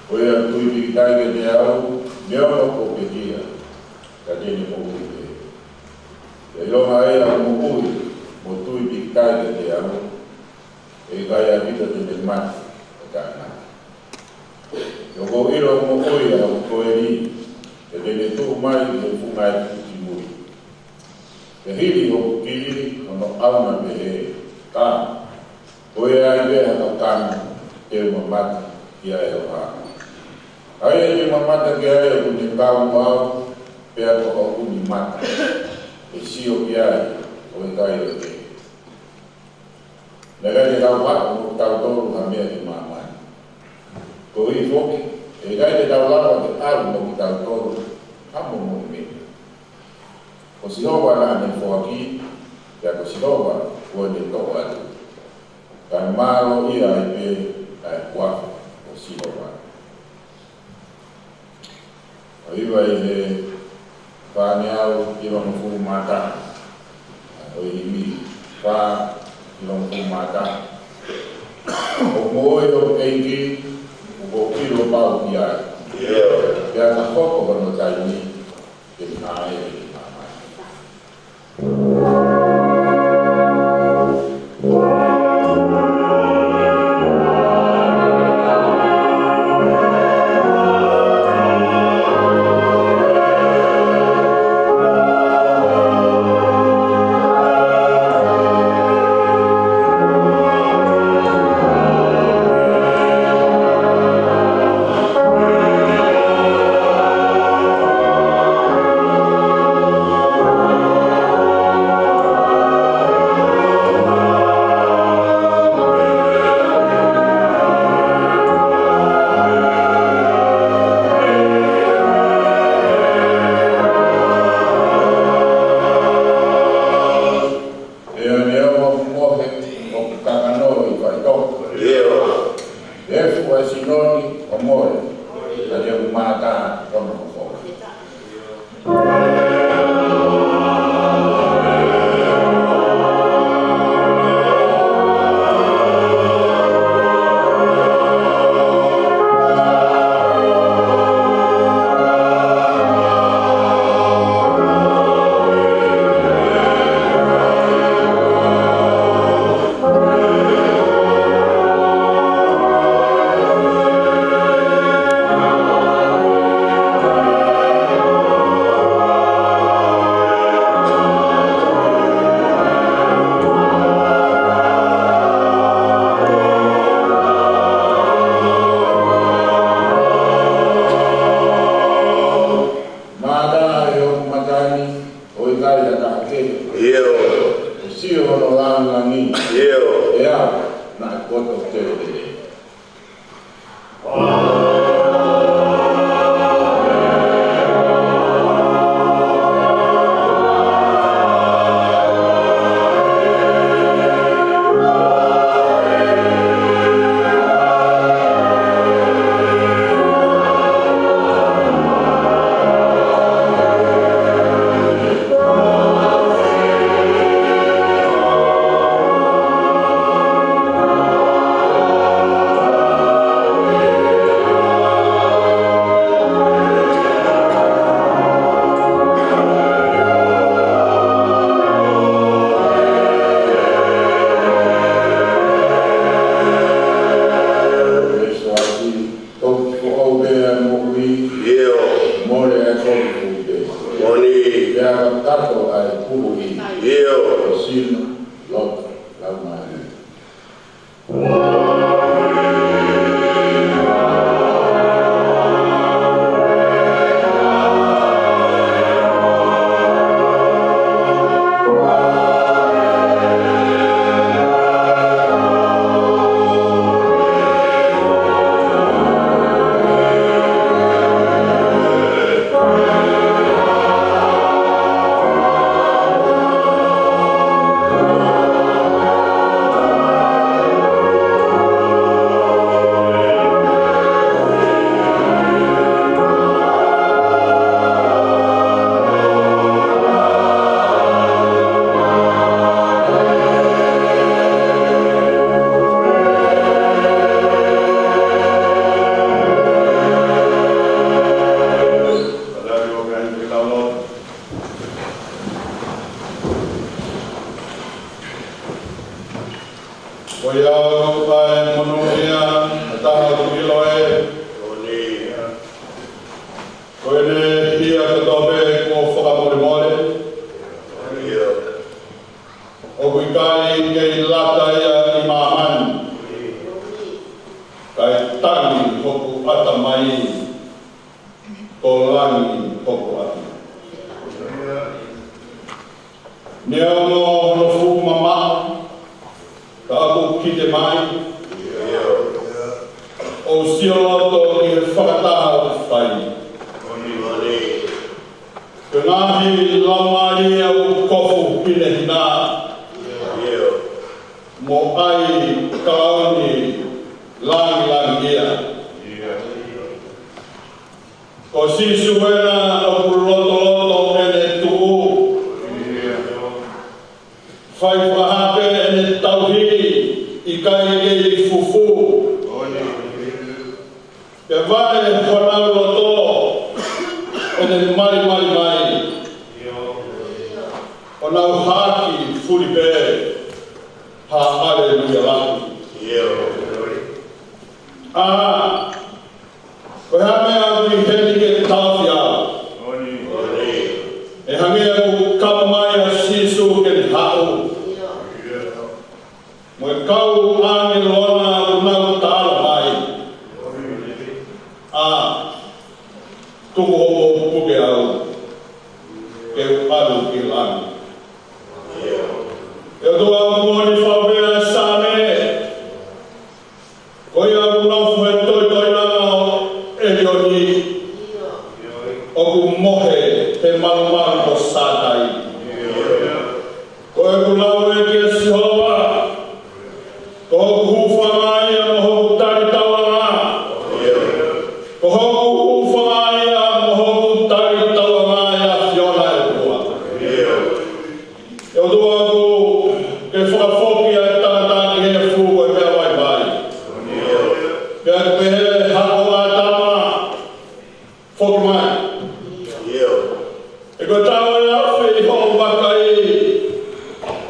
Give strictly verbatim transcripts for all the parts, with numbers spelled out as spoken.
Ko ia ʻoku tui pīkitai kiate au, neongo kuo pekia, ka te ne moʻui pē. Pea ʻilonga ʻa ia ʻoku moʻui mo tui pīkitai kiate au, ʻe ʻikai ʻaupito te ne mate ʻo taʻengata. He ʻoku ou ʻilo ʻoku moʻui ʻa hoku Koeli, pea te ne tuʻu mai ʻi he funga ʻo e tuʻi kimui. Pea hili hoku kili hono ʻauna pehē, ka ko e ʻai pē ha kakano te u mamata ki ai ʻo hā. ʻA ia te u mamata ki ai ʻoku ne kau au, pea ko hoku ʻuni mata ʻe sio ki ai ʻo ʻikai ʻohake. Naʻe ʻikai te tau haʻu mo kitautolu ha meʻa ki māmani. Koeʻuhi foki, ʻe ʻikai te tau lava ke ʻalu mo kitautolu ha momoʻi meʻa. Ko Sihova naʻa ne foaki, pea ko Sihova kuo ne toʻo atu. Kae mālōʻia ai pē ʻa e huafa ʻo Sihova. ʻOku ʻi ai e fāngeau ʻi he hongofulu mā taha. ʻOku ʻi ai e fā ʻi he hongofulu mā taha. ʻOku moʻui ʻa e ʻEiki, ʻoku ou ʻilo pau ki ai. Pea ka hoko hono taimi, te ne hāʻele ki māmani. Pea neongo ʻoku mohe hoku kakano ʻi faʻitoka, ʻio, ʻe fuʻu ʻa e sino ni ʻo mole, ka te u mātā hono fofonga. Mātā ʻe hoku mata ni, ʻo ʻikai ha taha kehe. ʻIo. ʻO sio hono langilangi. ʻIo. ʻE au, naʻe poto teu lelei. Toki foʻou pē ʻa e moʻui. ʻIo. Mole ʻa e toki foʻou pē. Moʻoni. Pea kakato ʻa e kuohili. ʻIo. Ko e sino, loto, laumālie. Pata mai, ko langi hoko atu. Neongo hono fuʻu mamaʻo, ka ʻoku kite mai. ʻOku sio loto ki he fakataha ʻoku fai. Ko e ngaahi laumālie ʻoku kofu hinehina mo ʻai kalauni langilangiʻia. Ko Sīsū ena ʻoku lotoloto ʻene tuʻu. Fai fakahā pē ʻene tauhi, ʻikai kei fufū. Pea vale honau loto ʻene malimali mai, ʻo nau haʻaki fuli pē ha aleluia lahi. ʻA, ko e hā e meʻa ʻoku ʻi heni ke taʻofi au? ʻE hangē ʻoku kama mai ʻa Sīsū ke ne haʻu. Mo e kau ʻāngelo ʻoku nau taʻalo mai. ʻA, tuku hoʻomou puke au, ke u ʻalu ki langi. ʻE ʻOtua, ʻoku moʻoni fau pē ʻa e Saame. Ko ia ʻoku nofo he toitoiʻanga ʻo ʻElioni, ʻoku mohe he malumalu ko Sātai. Ko ʻeku lau ē kia Sihova, ko hoku hūfanga ia mo hoku talitauʻanga. Ko hoku hūfanga ia mo hoku talitauʻanga ʻa e ʻAfiona ʻe ʻOtua. ʻE ʻOtua, ʻoku ke fakafoki ʻa e tangata ki he efu ko e meʻa vaivai. Pea ke pehē haʻo ʻAtama, foki mai. He ko e tau ʻe afe ʻi hoʻo vakai,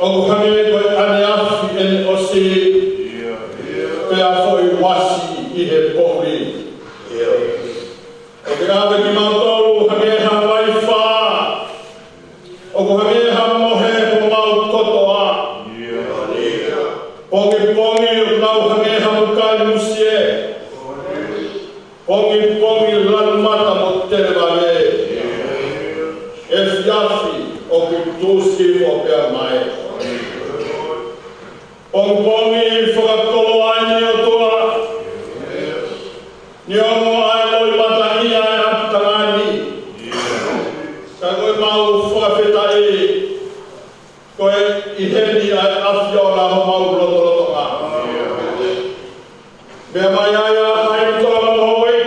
ʻoku hangē ko e ʻaneafi ʻene ʻosi, pea foʻi uasi ʻi he poʻuli. ʻOku ke ʻave kimautolu hangē ha vai fā, ʻoku hangē ha mohe homau kotoa. Pongipongi ʻoku nau hangē ha mukai musie. Pongipongi lanu mata mo televave. Efiafi ʻoku tuʻu sivia pea mai. Pongipongi fakakoloa eni, ʻOtua. Neongo ʻa e loʻimata ʻi he ʻapitanga ni, ka ko ʻemau fakafetaʻi, ko e ʻi heni ʻa e ʻAfiona homau lotolotonga. Meʻa mai ai ʻa hai tola mo hoi.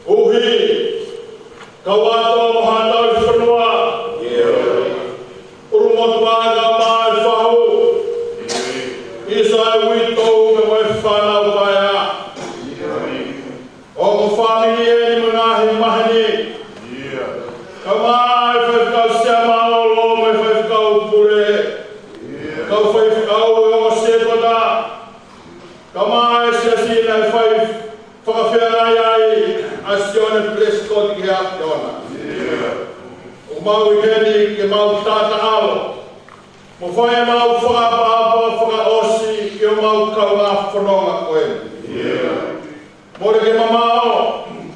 Uhi, kau atu mo haʻa tauhi fonua. ʻUlumotuʻa kae ʻumaʻā e fahu. ʻIsa, e uitou mo e fānau paea. Ongo fāmili eni mo e ngaahi maheni. Kae ʻumaʻā e faifekau Siaʻamālōlō mo e faifekau pule. Kau faifekau ʻo e ongo sētuata. Kae ʻumaʻā e siasi naʻe fai fakafeangai ai ʻa Sione Pelesikoti ki he ʻAfiona. ʻOku mau ʻi heni ke mau tataalo mo fai ʻemau fakaʻapaʻapa fakaʻosi ki homau kaungā fononga ko eni. Mole ke mamaʻo,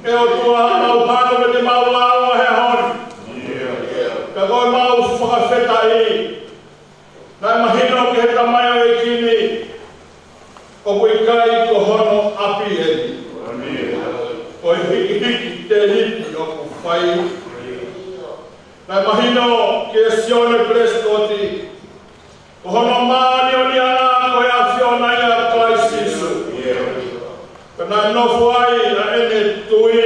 ʻe ʻOtua, ʻemau hano mo ʻemau lāunga he ʻaho ni. Ka ko ʻemau fakafetaʻi, naʻe mahino ki he tamaioʻeiki ni, ʻoku ʻikai ko hono ʻapi eni. Ko e hikihiki tēniti ʻoku fai. Naʻe mahino kia Sione Pelesikoti, ko hono māʻoniʻoniʻanga ko e ʻAfiona ia ʻa Kalaisi Sīsū. Ka naʻe nofo ai ʻa ʻene tui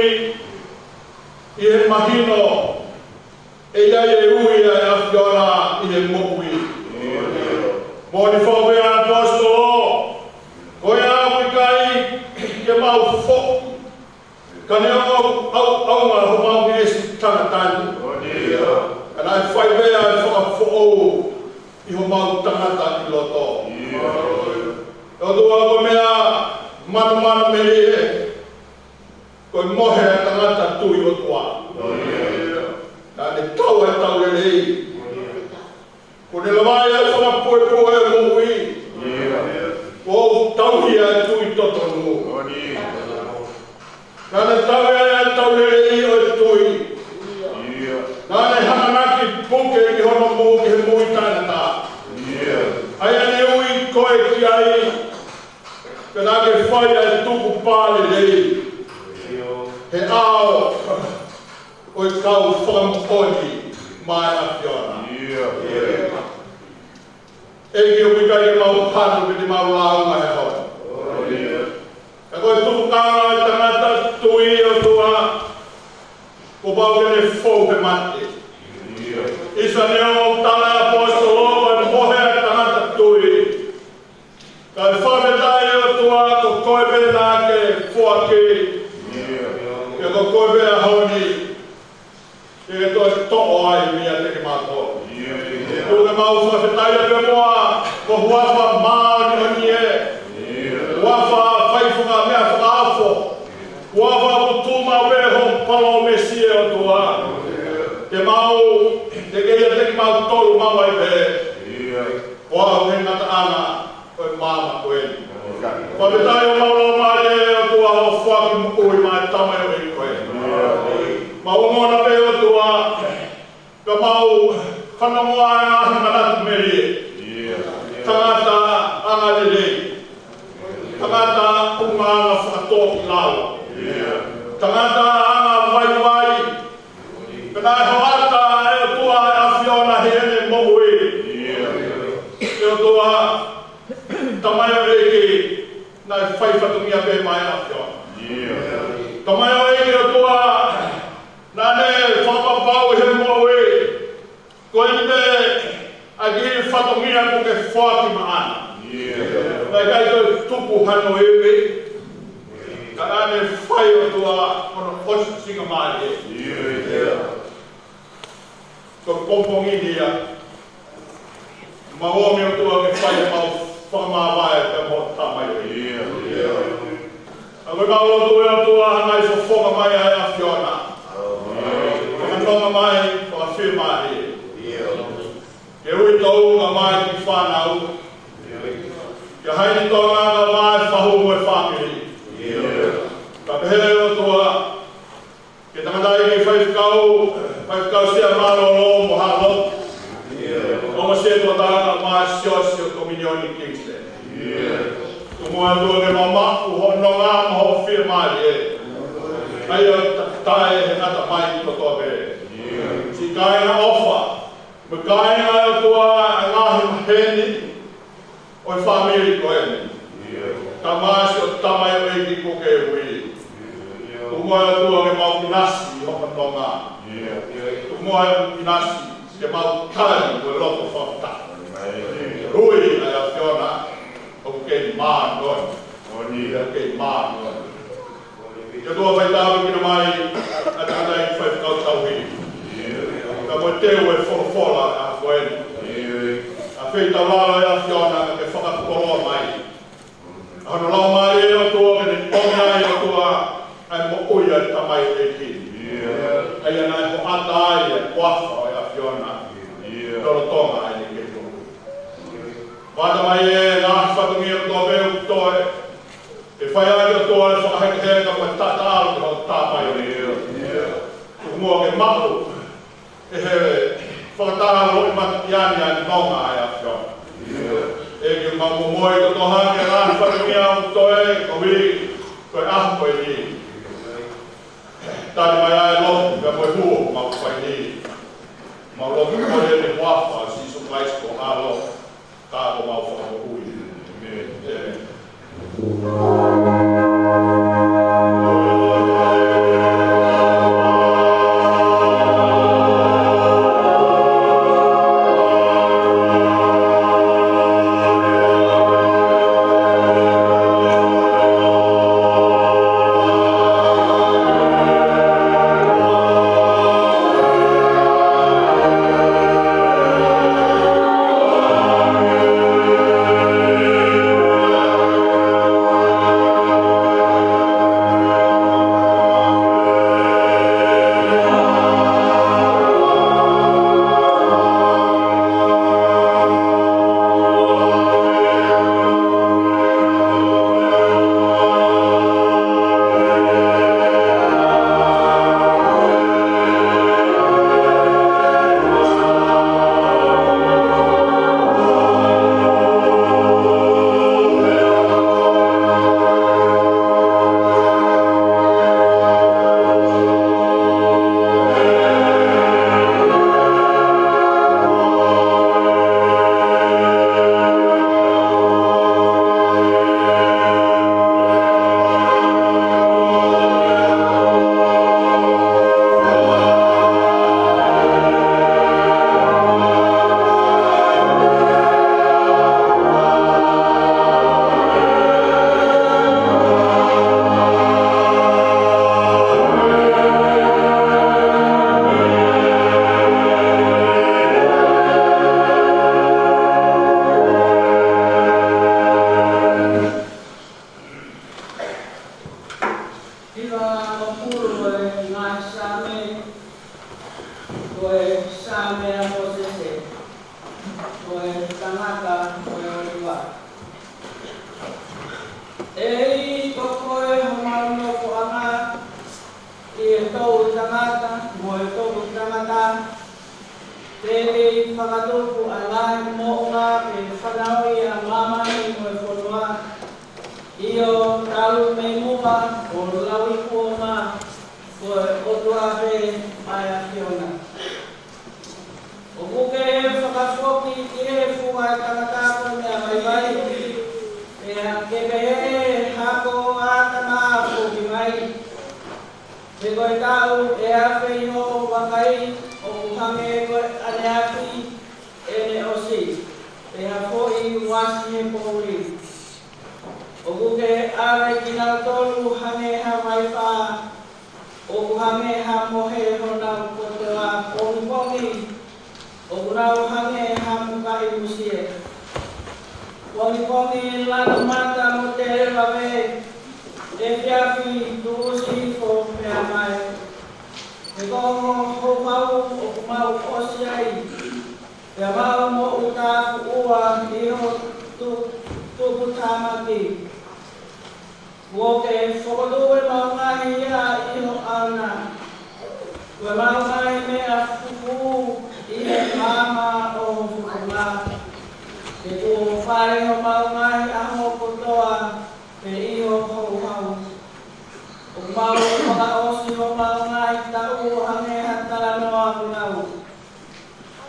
ʻi he mahino ʻe ʻi ai e ui ʻa e ʻAfiona ʻi he moʻui. Moʻoni fau pē ʻa e ʻaposetolo, ko ia ʻoku ʻikai ke mau foʻi, ka neongo ʻauʻaunga homau ngeʻesi tangata ni, ka naʻe fai pē ʻa e fakafoʻou ʻi homau tangata ʻi loto. ʻE ʻOtua, ko e meʻa manumanu melie, ko e mohe ʻa e tangata tui ʻOtua. Naʻa ne tau ʻa e tau lelei. Kuo ne lava ia ʻo fakapuepue e moʻui. Kuo tauhi ʻa e tui totonu. Naʻa ne tauhi ʻa e taulelei ʻo e tui. ʻIo. Naʻa ne hanganaki puke ki hono moʻui ki he moʻui taʻengata. ʻIo. ʻA ia ne ui koe ki ai, pea naʻa ke fai ʻa e tukupā lelei. ʻIo. He ʻao ʻo e kau fakamoʻoni maʻa e ʻAfiona. ʻIo. ʻEiki, ʻoku ʻikai ke mau hanu pe te mau lāunga he ʻaho ni. Ka ko e tukupā ʻa e tangata tui, ʻOtua, kuo pau ke ne fou he mate. ʻI Sāmiu ʻoku tala ʻe he ʻaposetolo ko e mohe ʻa e tangata tui. Kae fakafetaʻi, ʻOtua, ko koe pē naʻa ke foaki. Pea ko koe pē he ʻaho ni ke ke toe toʻo ai meiate kimautolu. Tuku ke mau fakafetaʻi pea mo ho huafa māʻoniʻoni ē. Huafa fai fakameʻa fakaofo. Huafa ʻoku tuʻu maʻu pē hoʻo palōmesi ē, ʻOtua. Ke mau, ke ke ʻiate kimautolu maʻu ai pē. Ko au he ngataʻanga ʻo e maama ko eni. Fakafetaʻi ʻoku mau lau mai ē, ʻOtua, hoʻo foaki moʻui maʻa e tamaioʻeiki ko eni. Mau ongona pē, ʻOtua, ka mau fanongoa ʻa e ngaahi manatu melie. Tangata angalelei. Tangata ʻoku maʻu ʻa e fakatōkilalo. Tangata angavaivai. Pea naʻe hoʻata ʻe he ʻOtua ʻa e ʻAfiona ʻi heʻene moʻui. ʻE ʻOtua, tamaioʻeiki naʻe fai fatongia pē maʻa e ʻAfiona. Tamaioʻeiki, ʻOtua, naʻa ne fakapapauʻi ʻi heʻene moʻui ko eni pē ʻa e kiʻi fatongia kuo ke foaki maʻana. Naʻe ʻikai toe tupu hano ivi, ka naʻa ne fai, ʻOtua, hono ʻosi ʻa e singa mai ē. Ko e pongipongi ni ia, mau ō mai, ʻOtua, ke fai ʻemau fakamāvae pea mo e tamaioʻeiki. ʻA ko e mau lotu, ʻe ʻOtua, ʻa e ngaahi fofonga mai ʻa e ʻAfiona. Fakanonga mai, fakafiemālie. Ke ui Tonga mai ki he fānau. Ke ʻai ʻe Tonga mai fahu mo e fāmili. Ka pehē, ʻOtua, ki he tangataʻeiki faifekau, faifekau sia mālōlō mo haʻa lotu. ʻO mo e sētuata mai siasi ʻo e Kominioni Kingsland. Tuku muʻa, ʻOtua, ke mau maʻu hoʻo nonga mo hoʻo fiemālie. ʻA ia ʻoku taʻe he ngata mai kotoa pē. Siʻi kāinga ʻofa, mo e kāinga, ʻOtua, ʻa e ngaahi maheni ʻo e fāmili ko eni. Tamasiʻi ʻo e tamaioʻeiki kuo ke ui. Tuku muʻa, ʻOtua, ke mau ʻinasi ʻi hoʻo nonga. Tuku muʻa, ʻinasi ke mau tali mo e loto fakataha. Ui ʻa e ʻAfiona, ʻoku kei māʻoniʻoni. ʻOku kei māʻoniʻoni. Ke ʻOtua, fai tāpuekina mai ʻa e tangataʻeiki faifekau tauhi. Ka mo e teu e folofola ʻa ko eni. ʻA e feitaulalo ʻa e ʻAfiona, ka ke fakakoloa mai. ʻA hono lau mai ē, ʻOtua, ke ne ʻomi ai, ʻOtua, ʻa e moʻui ʻa e tamaioʻeiki. ʻA ia naʻe hoʻata ai ʻa e huafa ʻo e ʻAfiona. Lolotonga ʻene kei moʻui. Vata mai ē, ngaahi fatongia kotoa pē ʻoku toe. Ke fai ai, ʻOtua, ʻa e fakahekeheka mo e taʻataʻalo ki hoʻo tamaioʻeiki. Tuku muʻa ke maʻu ʻe he fakataha loʻimata ʻi he nonga ʻa e ʻAfiona. ʻEiki, mau momoi kotoa hake ʻa e ngaahi fatongia ʻoku toe, koeʻuhi ko e ʻaho ko eni. Tali mai ʻa e lotu, pea mo e huo ʻoku mau fai ni. Mau lotu ko e ʻi he huafa ʻo Sīsū Kalaisi ko ho ʻAlo, ka ko homau Fakamoʻui. ʻĒmeni. Hivangofulu ʻo e ngaahi Saame, ko e Saame ʻa Mōsese, ko e tangata ʻo e ʻOtua. ʻEiki, ko koe homau nofoʻanga ʻi he toʻutangata mo e toʻutangata, pea ke fakatupu ʻa e ngaahi moʻunga ke fanauʻi ʻa māmani mo e fonua. ʻIo, talu mei muʻa ʻo lauikuonga, ko e ʻOtua pē ʻa e ʻAfiona. ʻOku ke fakafoki ki he funga ʻo e tangata ko e meʻa vaivai, pea ke pehē, Hako ʻo ʻĀtama, foki mai. He ko e taʻu ʻe afe ʻi hoʻo vakai, ʻoku hangē ko e ʻaneafi ʻene ʻosi, pea foʻi uasi he poʻuli. ʻOku ke ʻave kinautolu hangē ha vaifā, ʻoku hangē ha mohe honau kotoa pongipongi, ʻoku nau hangē ha mukaʻi musie. Pongipongi lanu mata mo televave, efiafi tuʻusi hifo pea mae. He ko hoʻo houhau ʻoku mau ʻosi ai, pea mau moʻutāfuʻua ʻi ho tu-, tuputāmaki. Kuo ke fokotuʻu ʻemau ngaahi iá ʻi ho ʻauna, ko ʻemau ngaahi meʻa fufū ʻi he maama ʻo ho fofonga. He kuo fale homau ngaahi ʻaho kotoa pē ʻi ho houhau. ʻOku mau fakaʻosi homau ngaahi taʻu ʻo hangē ha talanoa kuo nau.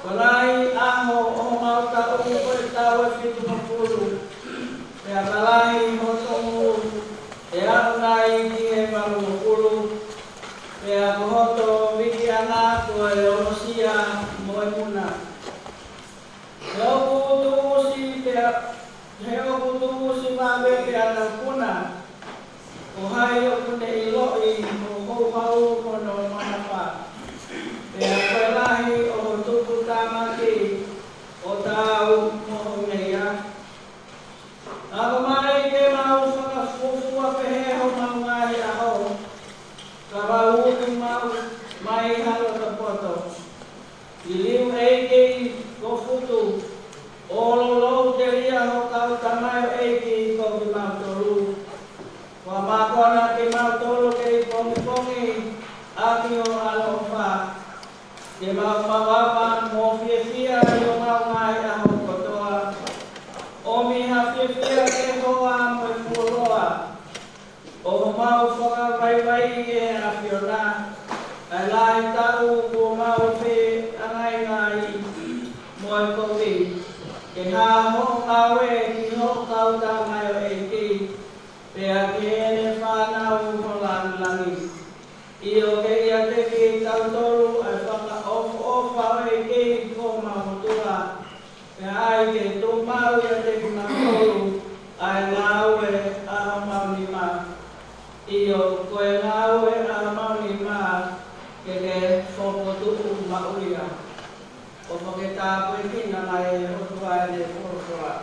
Ko e ngaahi ʻaho ʻo homau taʻu ko e taʻu ʻe fitungofulu, pea ka lahi ho tōnounou ʻe aʻu nai ki he valungofulu, pea ko hoto vikiʻanga ko e onosia mo e muna. He ʻoku tuʻusi pea, he ʻoku tuʻusi vave pea taupuna, ko hai ʻoku ne ʻiloʻi hoʻo houhau hono manafa? Pea ko e lahi ʻo ho tuputāmaki ʻo taau mo ho ngeia. Ako mai ke mau fakafuofua pehē homau ngaahi ʻaho, ka mau utu mau mai ha loto poto. Liliu ʻEiki ko Futu, ʻo lolou telia ho kau tamaioʻeiki ko kimautolu. Kuo mākona kimautolu kei pongipongi ʻaki ho ʻaloʻofa. Ke mau mavava mo fiefia ʻi homau ngaahi ʻaho kotoa. ʻOmi ha fiefia ke hoa mo e fuoloa ʻo homau fakavaivaiʻi ʻe he ʻAfiona ʻa e lahi taʻu kuo mau feangaingai mo e kovi, ke hā hoʻo ngāue ki hoʻo kau tamaioʻeiki, pea ki heʻene fānau ho lāngilangi. ʻIo, ke ʻiate kitautolu ʻa e fakaʻofoʻofa ʻo e ʻEiki ko homau ʻOtua, pea ʻai ke tuʻu maʻu ʻiate kimautolu ʻa e ngāue ʻa homau nima. ʻIo, ko e ngāue ʻa homau nima ke ke fokotuʻu maʻu ia. ʻOfa ke tāpuekina mai ʻe he ʻOtua ʻene folofola.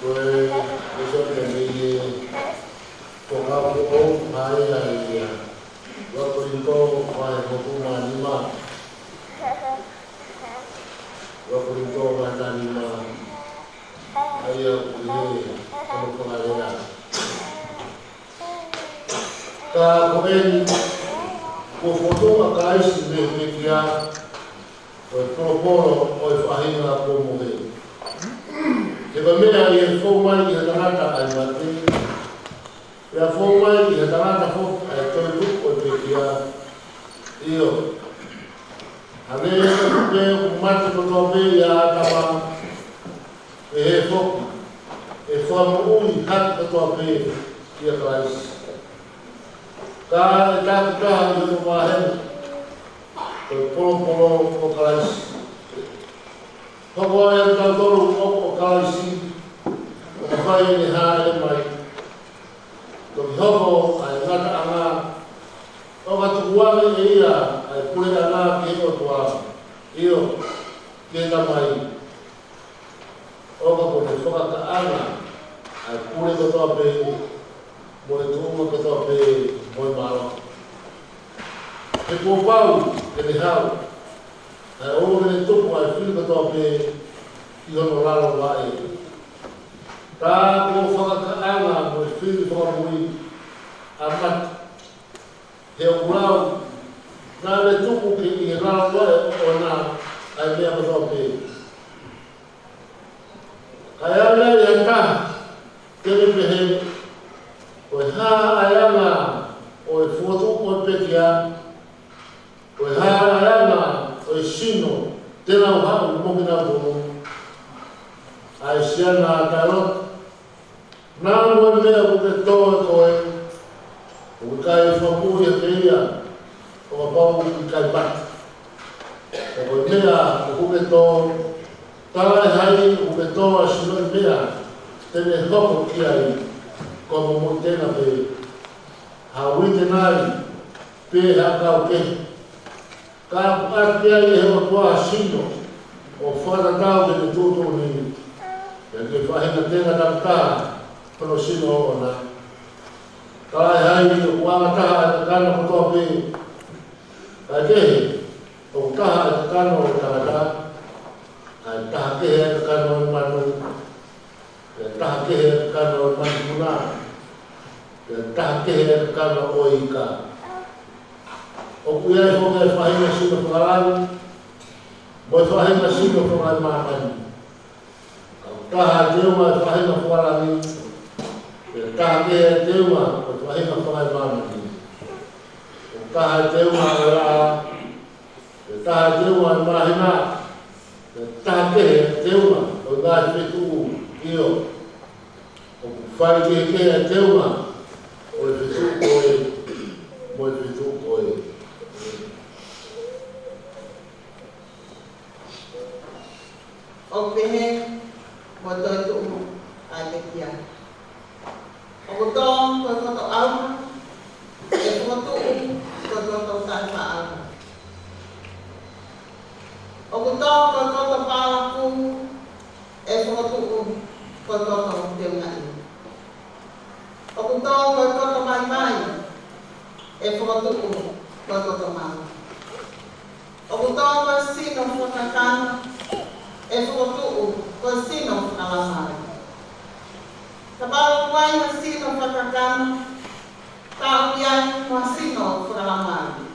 Ko e lēsoni ʻa e meʻi e tokau ko ʻo ʻai ai ia. Ua Kolinitō vahe hongofulu mā nima. Ua Kolinitō vahe taha nima. ʻA ia ʻoku ʻi he ʻa e fakalea. Ka ko eni, kuo fokotuʻu ʻa Kalaisi mei he pekia, ko e polopolo ʻo e faʻahinga kuo mohe. He ko e meʻa ʻi he fou mai ʻi he tangata ʻa e mate, pea fou mai ʻi he tangata foki ʻa e toetuʻu ʻo e pekia. ʻIo, hangē ko e pē ʻoku mate kotoa pē ʻia ʻĀtama, pehē foki ʻe fakamoʻui hake kotoa pē ʻia Kalaisi. Ka ʻe takitaha ʻi hono vāhenga, ko e polopolo ko Kalaisi. Hoko ai ʻa kitautolu ʻo, ʻo Kalaisi, ʻo ka fai ʻene hāʻele mai. Toki hoko ʻa e ngataʻanga, ʻo ka tukuange ʻe ia ʻa e puleʻanga ki he ʻOtua, ʻio, ki he Tamai. ʻO ka ko e fakakaʻanga ʻa e pule kotoa pē, mo e tuʻunga kotoa pē, mo e mālohi. He kuo pau ke ne haʻu, kae ʻoua ke ne tuku ʻa e fili kotoa pē ʻi hono lalo vaʻe. Tā ko e fakakaʻanga mo e fili fakamoʻui ʻa mate. He ʻoku lau, naʻa ne tuku ki he lalo vaʻe ʻoʻona ʻa e meʻa kotoa pē. Kae ʻai ʻe ha taha ke ne pehē, ko e hā ʻa e anga ʻo e fokotuʻu ʻo e pekia, ko e hā ʻa e anga ʻo e sino te nau haʻu mo kinautolu. ʻAi siana taʻeloto, naʻa mo e meʻa ʻoku ke tō ʻe koe, ʻoku ʻikai fakamoʻui ʻe ia, ʻo kapau ʻoku ʻikai mate. Ka ko e meʻa ʻoku ke tō, talaʻehai ʻoku ke tō ʻa e sino ʻi he meʻa te ne hoko ki ai, ko e momoʻi tenga pē, ha uitenai, pe ha ʻakau kehe. Ka ʻoku ʻoatu ai ʻe he ʻOtua ha sino ʻo fakatatau ki heʻene tuʻutuʻuni, pea ki he faʻahinga tenga takitaha hono sino ʻoʻona. Talaʻehai ʻoku anga taha ʻa e kakano kotoa pē, kae kehe, ʻoku taha ʻa e kakano ʻo e tangata, kae taha kehe ʻa e kakano ʻo e manu, pea taha kehe ʻa e kakano ʻo e manu muna, pea taha kehe ʻa e kakano ʻo e ika. ʻOku ʻi ai foki ʻa e faʻahinga sino fakalangi, mo e faʻahinga sino fakamāmani. Ka ʻoku taha ʻa e teunga ʻo e faʻahinga fakalangi, pea taha kehe ʻa e teunga ʻo e faʻahinga fakamāmani. ʻOku taha ʻa e teunga ʻo e laʻā, pea taha ʻa e teunga ʻo e māhina, pea taha kehe ʻa e teunga ʻo e ngaahi fetuʻu, ʻio, ʻoku faikehekehe ʻa e teunga ʻo e fetuʻu ko ē, mo e fetuʻu ko ē. ʻOku pehē mo e toetuʻu ʻa e pekia. ʻOku tō ko e koto ʻauha, ʻe fokotuʻu ko e koto taʻefaʻaʻauha. ʻOku tō ko e koto pālaku, ʻe fokotuʻu ko e koto teungaʻi. ʻOku tō ko e koto vaivai, ʻe fokotuʻu ko e koto malu. ʻOku tō ko e sino fakakakano, ʻe fokotuʻu ko e sino fakalaumālie. Kapau ʻoku ʻi ai ha sino fakakakano, tā ʻoku ʻi ai mo ha sino fakalaumālie.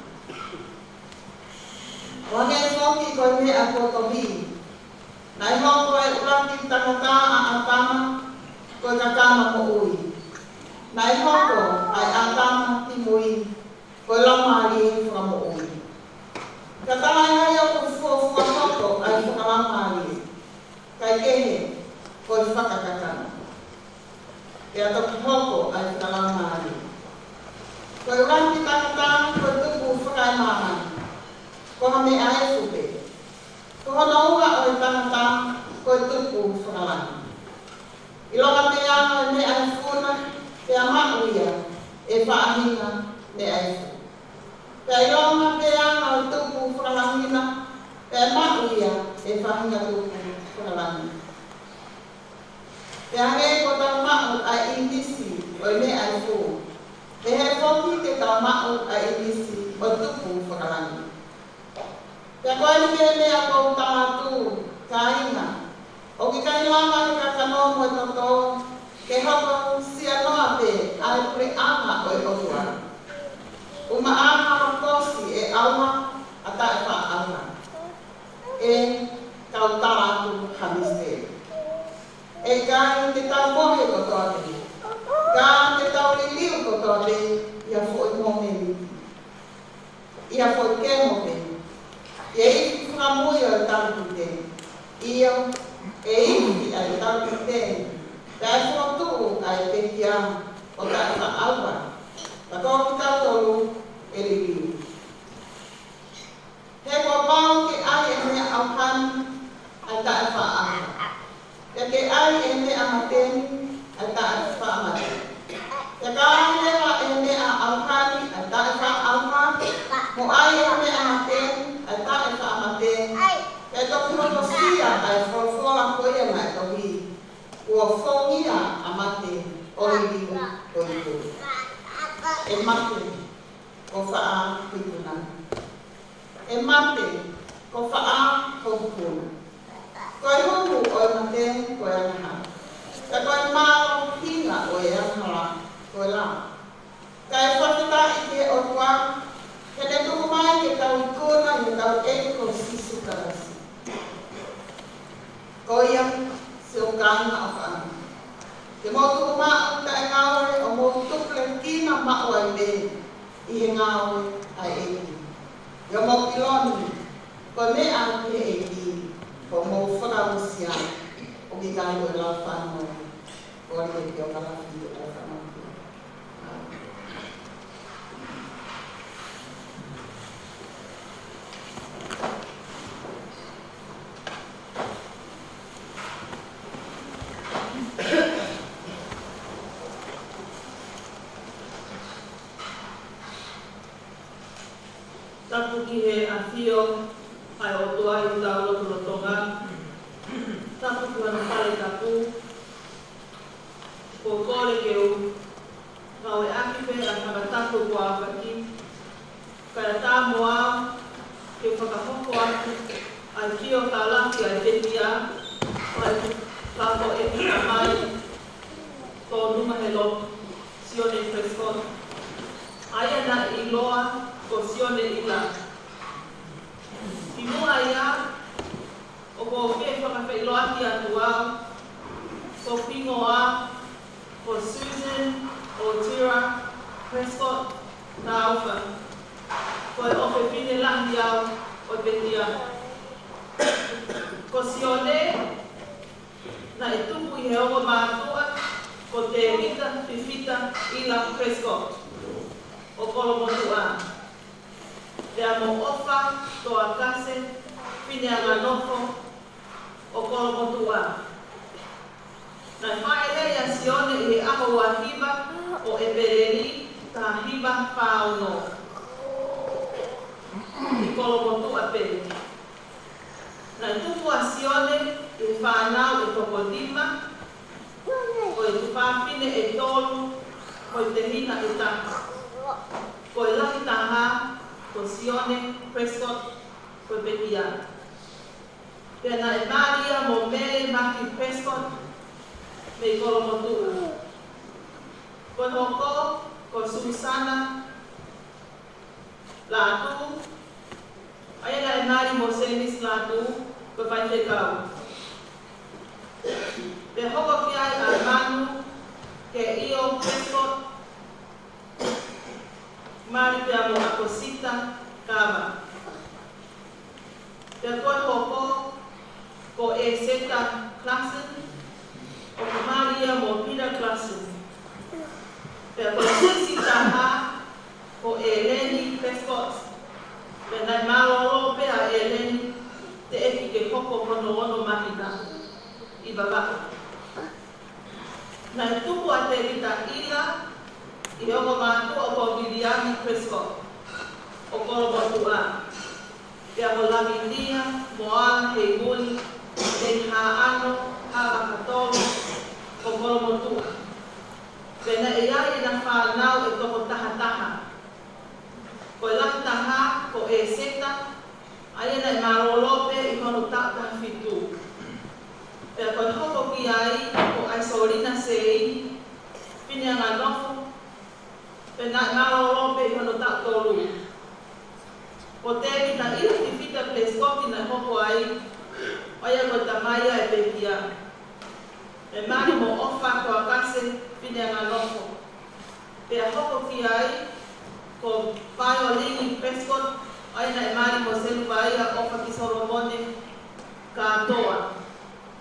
ʻO hangē foki ko e meʻa kuo tohi, naʻe hoko ʻa e ʻuluaki tangata ʻa ʻĀtama ko e kakano moʻui. Naʻe hoko ʻa e ʻĀtama kimui ko e laumālie fakamoʻui. Ka talaʻehai ʻoku fuofua hoko ʻa e fakalaumālie, kae kehe ko e fakakakano. Pea toki hoko ʻa e fakalaumālie. Ko e ʻuluaki tangata ko e tupu fakaemāmani, ko ha meʻa efu pē. Ko hono ua ʻo e tangata ko e tupu fakalangi. ʻIlonga pē ʻa e meʻa efu na, pea maʻu ia ʻe faʻahinga meʻa efu. Pea ʻilonga pē ʻa e tupu fakalangi na, pea maʻu ia ʻe faʻahinga tupu fakalangi. Pea hangē ko ʻetau maʻu ʻa e ʻīmisi ʻo e meʻa ʻe fua, pehē foki te tau maʻu ʻa e ʻīmisi ʻo e tupu fakalangi. Pea ko eni pē meʻa ʻoku ou tala atu, kāinga, ʻoku ʻikai lava ʻe he kakano mo e toto ke hoko siʻanoa pē ʻa e puleʻanga ʻo e ʻOtua. ʻUmaʻā ha kosi ʻe ʻauha ʻa taʻefaʻaʻauha. ʻE, kau tala atu ha misiteli. ʻE ʻikai te tau mohe kotoa pē, ka te tau liliu kotoa pē ʻi ha foʻi mōmeniti, ʻi ha foʻi kemo pē, ʻi he ifi fakamui ʻo e talupite. ʻIo, ʻe ifi ʻa e talupite, pea ʻe fokotuʻu ʻa e pekia ʻo taʻefaʻaʻauha. Ka ko kitautolu ʻe liliu. He kuo pau ke ʻai ʻe he meʻa ʻauha ni ʻa e taʻefaʻaʻauha, pea ke ʻai ʻe he meʻa mate ni ʻa e taʻefaʻamate. Pea ka ʻai leva ʻe he meʻa ʻauha ni ʻa e taʻefaʻaʻauha, mo ʻai ʻe he meʻa mate ni ʻa e taʻefaʻamate, pea ʻe toki hokosia ʻa e folofola ko ia naʻe tohi, kuo fongia ʻa mate ʻo liliu ʻo iku. ʻE mate, ko faʻa ho ikuna. ʻE mate, ko faʻa ho ikuna. Ko e huhu ʻo e mate ko e angahala, pea ko e mālohinga ʻo e angahala ko e lao. Kae fakafetaʻi ki he ʻOtua, he ne tuku mai ke tau ikuna ʻi hotau ʻEiki ko Sīsū Kalaisi. Ko ia, siʻoku kāinga ʻofaʻanga, ke mou tuʻu maʻu taʻengaue ʻo mou tupulekina maʻu ai pē ʻi he ngāue ʻa e ʻEiki. ʻIo, mou ʻilo ni, ko e meʻa ki he ʻEiki, ko hoʻomou fakaʻosi ia, ʻoku ʻikai ko e lao fānau. Ko e ʻEiki ʻoku kalafi ʻa e fānau. Tapu ki he ʻafio ʻa e ʻOtua ʻi hotau lotolotonga. Tapu ki hono fale tapu. Ko e kole ke u ngāueʻaki pē ʻa e fakatapu kuo ʻaofaki, kae ʻatā mo au ke fakahoko atu ʻa e fio kalafi ʻa e pekia ʻa e kau ʻeiki tamai tōnunga he lotu, Sione Prescott, ʻa ia naʻe ʻiloa ko Sione ʻIla. Kimuʻa ia, ʻoku ou fie fakafeʻiloaki atu au, ko hoku hingoa ko Susan Otira Prescott Taufa, ko e ʻofefine lahi au ʻo e pekia. Ko Sione naʻe tupu ʻi he ongo mātuʻa ko Tēvita Fifita ʻIla Prescott ʻo Kolomotuʻa, pea mo ʻOfa Toakase Fineanganofo ʻo Kolomotuʻa. Naʻe fāʻeleʻi ʻa Sione ʻi he ʻaho ua hiva ʻo ʻEpeleli taha hiva fā ono ʻi Kolomotuʻa pē. Naʻe tupu ʻa Sione ʻi he fānau ʻe toko nima, ko e tuofāfine ʻe tolu, ko e tehina ʻe taha. Ko e lahi taha, ko Sione Prescott, ko e pekia. Pea naʻe mali ia mo Mele Maki Prescott mei Kolomotuʻa. Ko e hoko, ko Susana Lātū, ʻa ia naʻe mali mo Sēmisi Lātū, ko e faifekau. Pea hoko ki ai ʻa Manu Keʻio Prescott, mali pea mo ʻAkosita Kava. Pea ko e hoko, ko ʻEseta Klassen, ʻoku mali ia mo Peter Klassen. Pea ko e sisitā, ko ʻEleni Prescott. Pea naʻe mālōlō pē ʻa ʻEleni, teʻeki ke hoko hono ono mahina ʻi Vavaʻu. Naʻe tupu ʻa Tēvita ʻIla ʻi he ongo mātuʻa ko Viliami Prescott ʻo Kolomotuʻa. Pea mo Lavinia Moala Heimuli Teihaʻano Havakatolo ʻo Solina Sei, Fineanganofo, pea naʻe mālōlō pē ʻi hono taʻu tolu. Ko Tēvita ʻIla Fifita Pesikoti naʻe hoko ai, ʻa ia ko e tamai ia ʻa e pekia. Naʻe mali mo ʻOfa Toakase, Fineanganofo. Pea hoko ki ai, ko Vaiolingi Prescott, ʻa ia naʻe mali mo Seluvaia ʻOfaki Solomone Kātoa.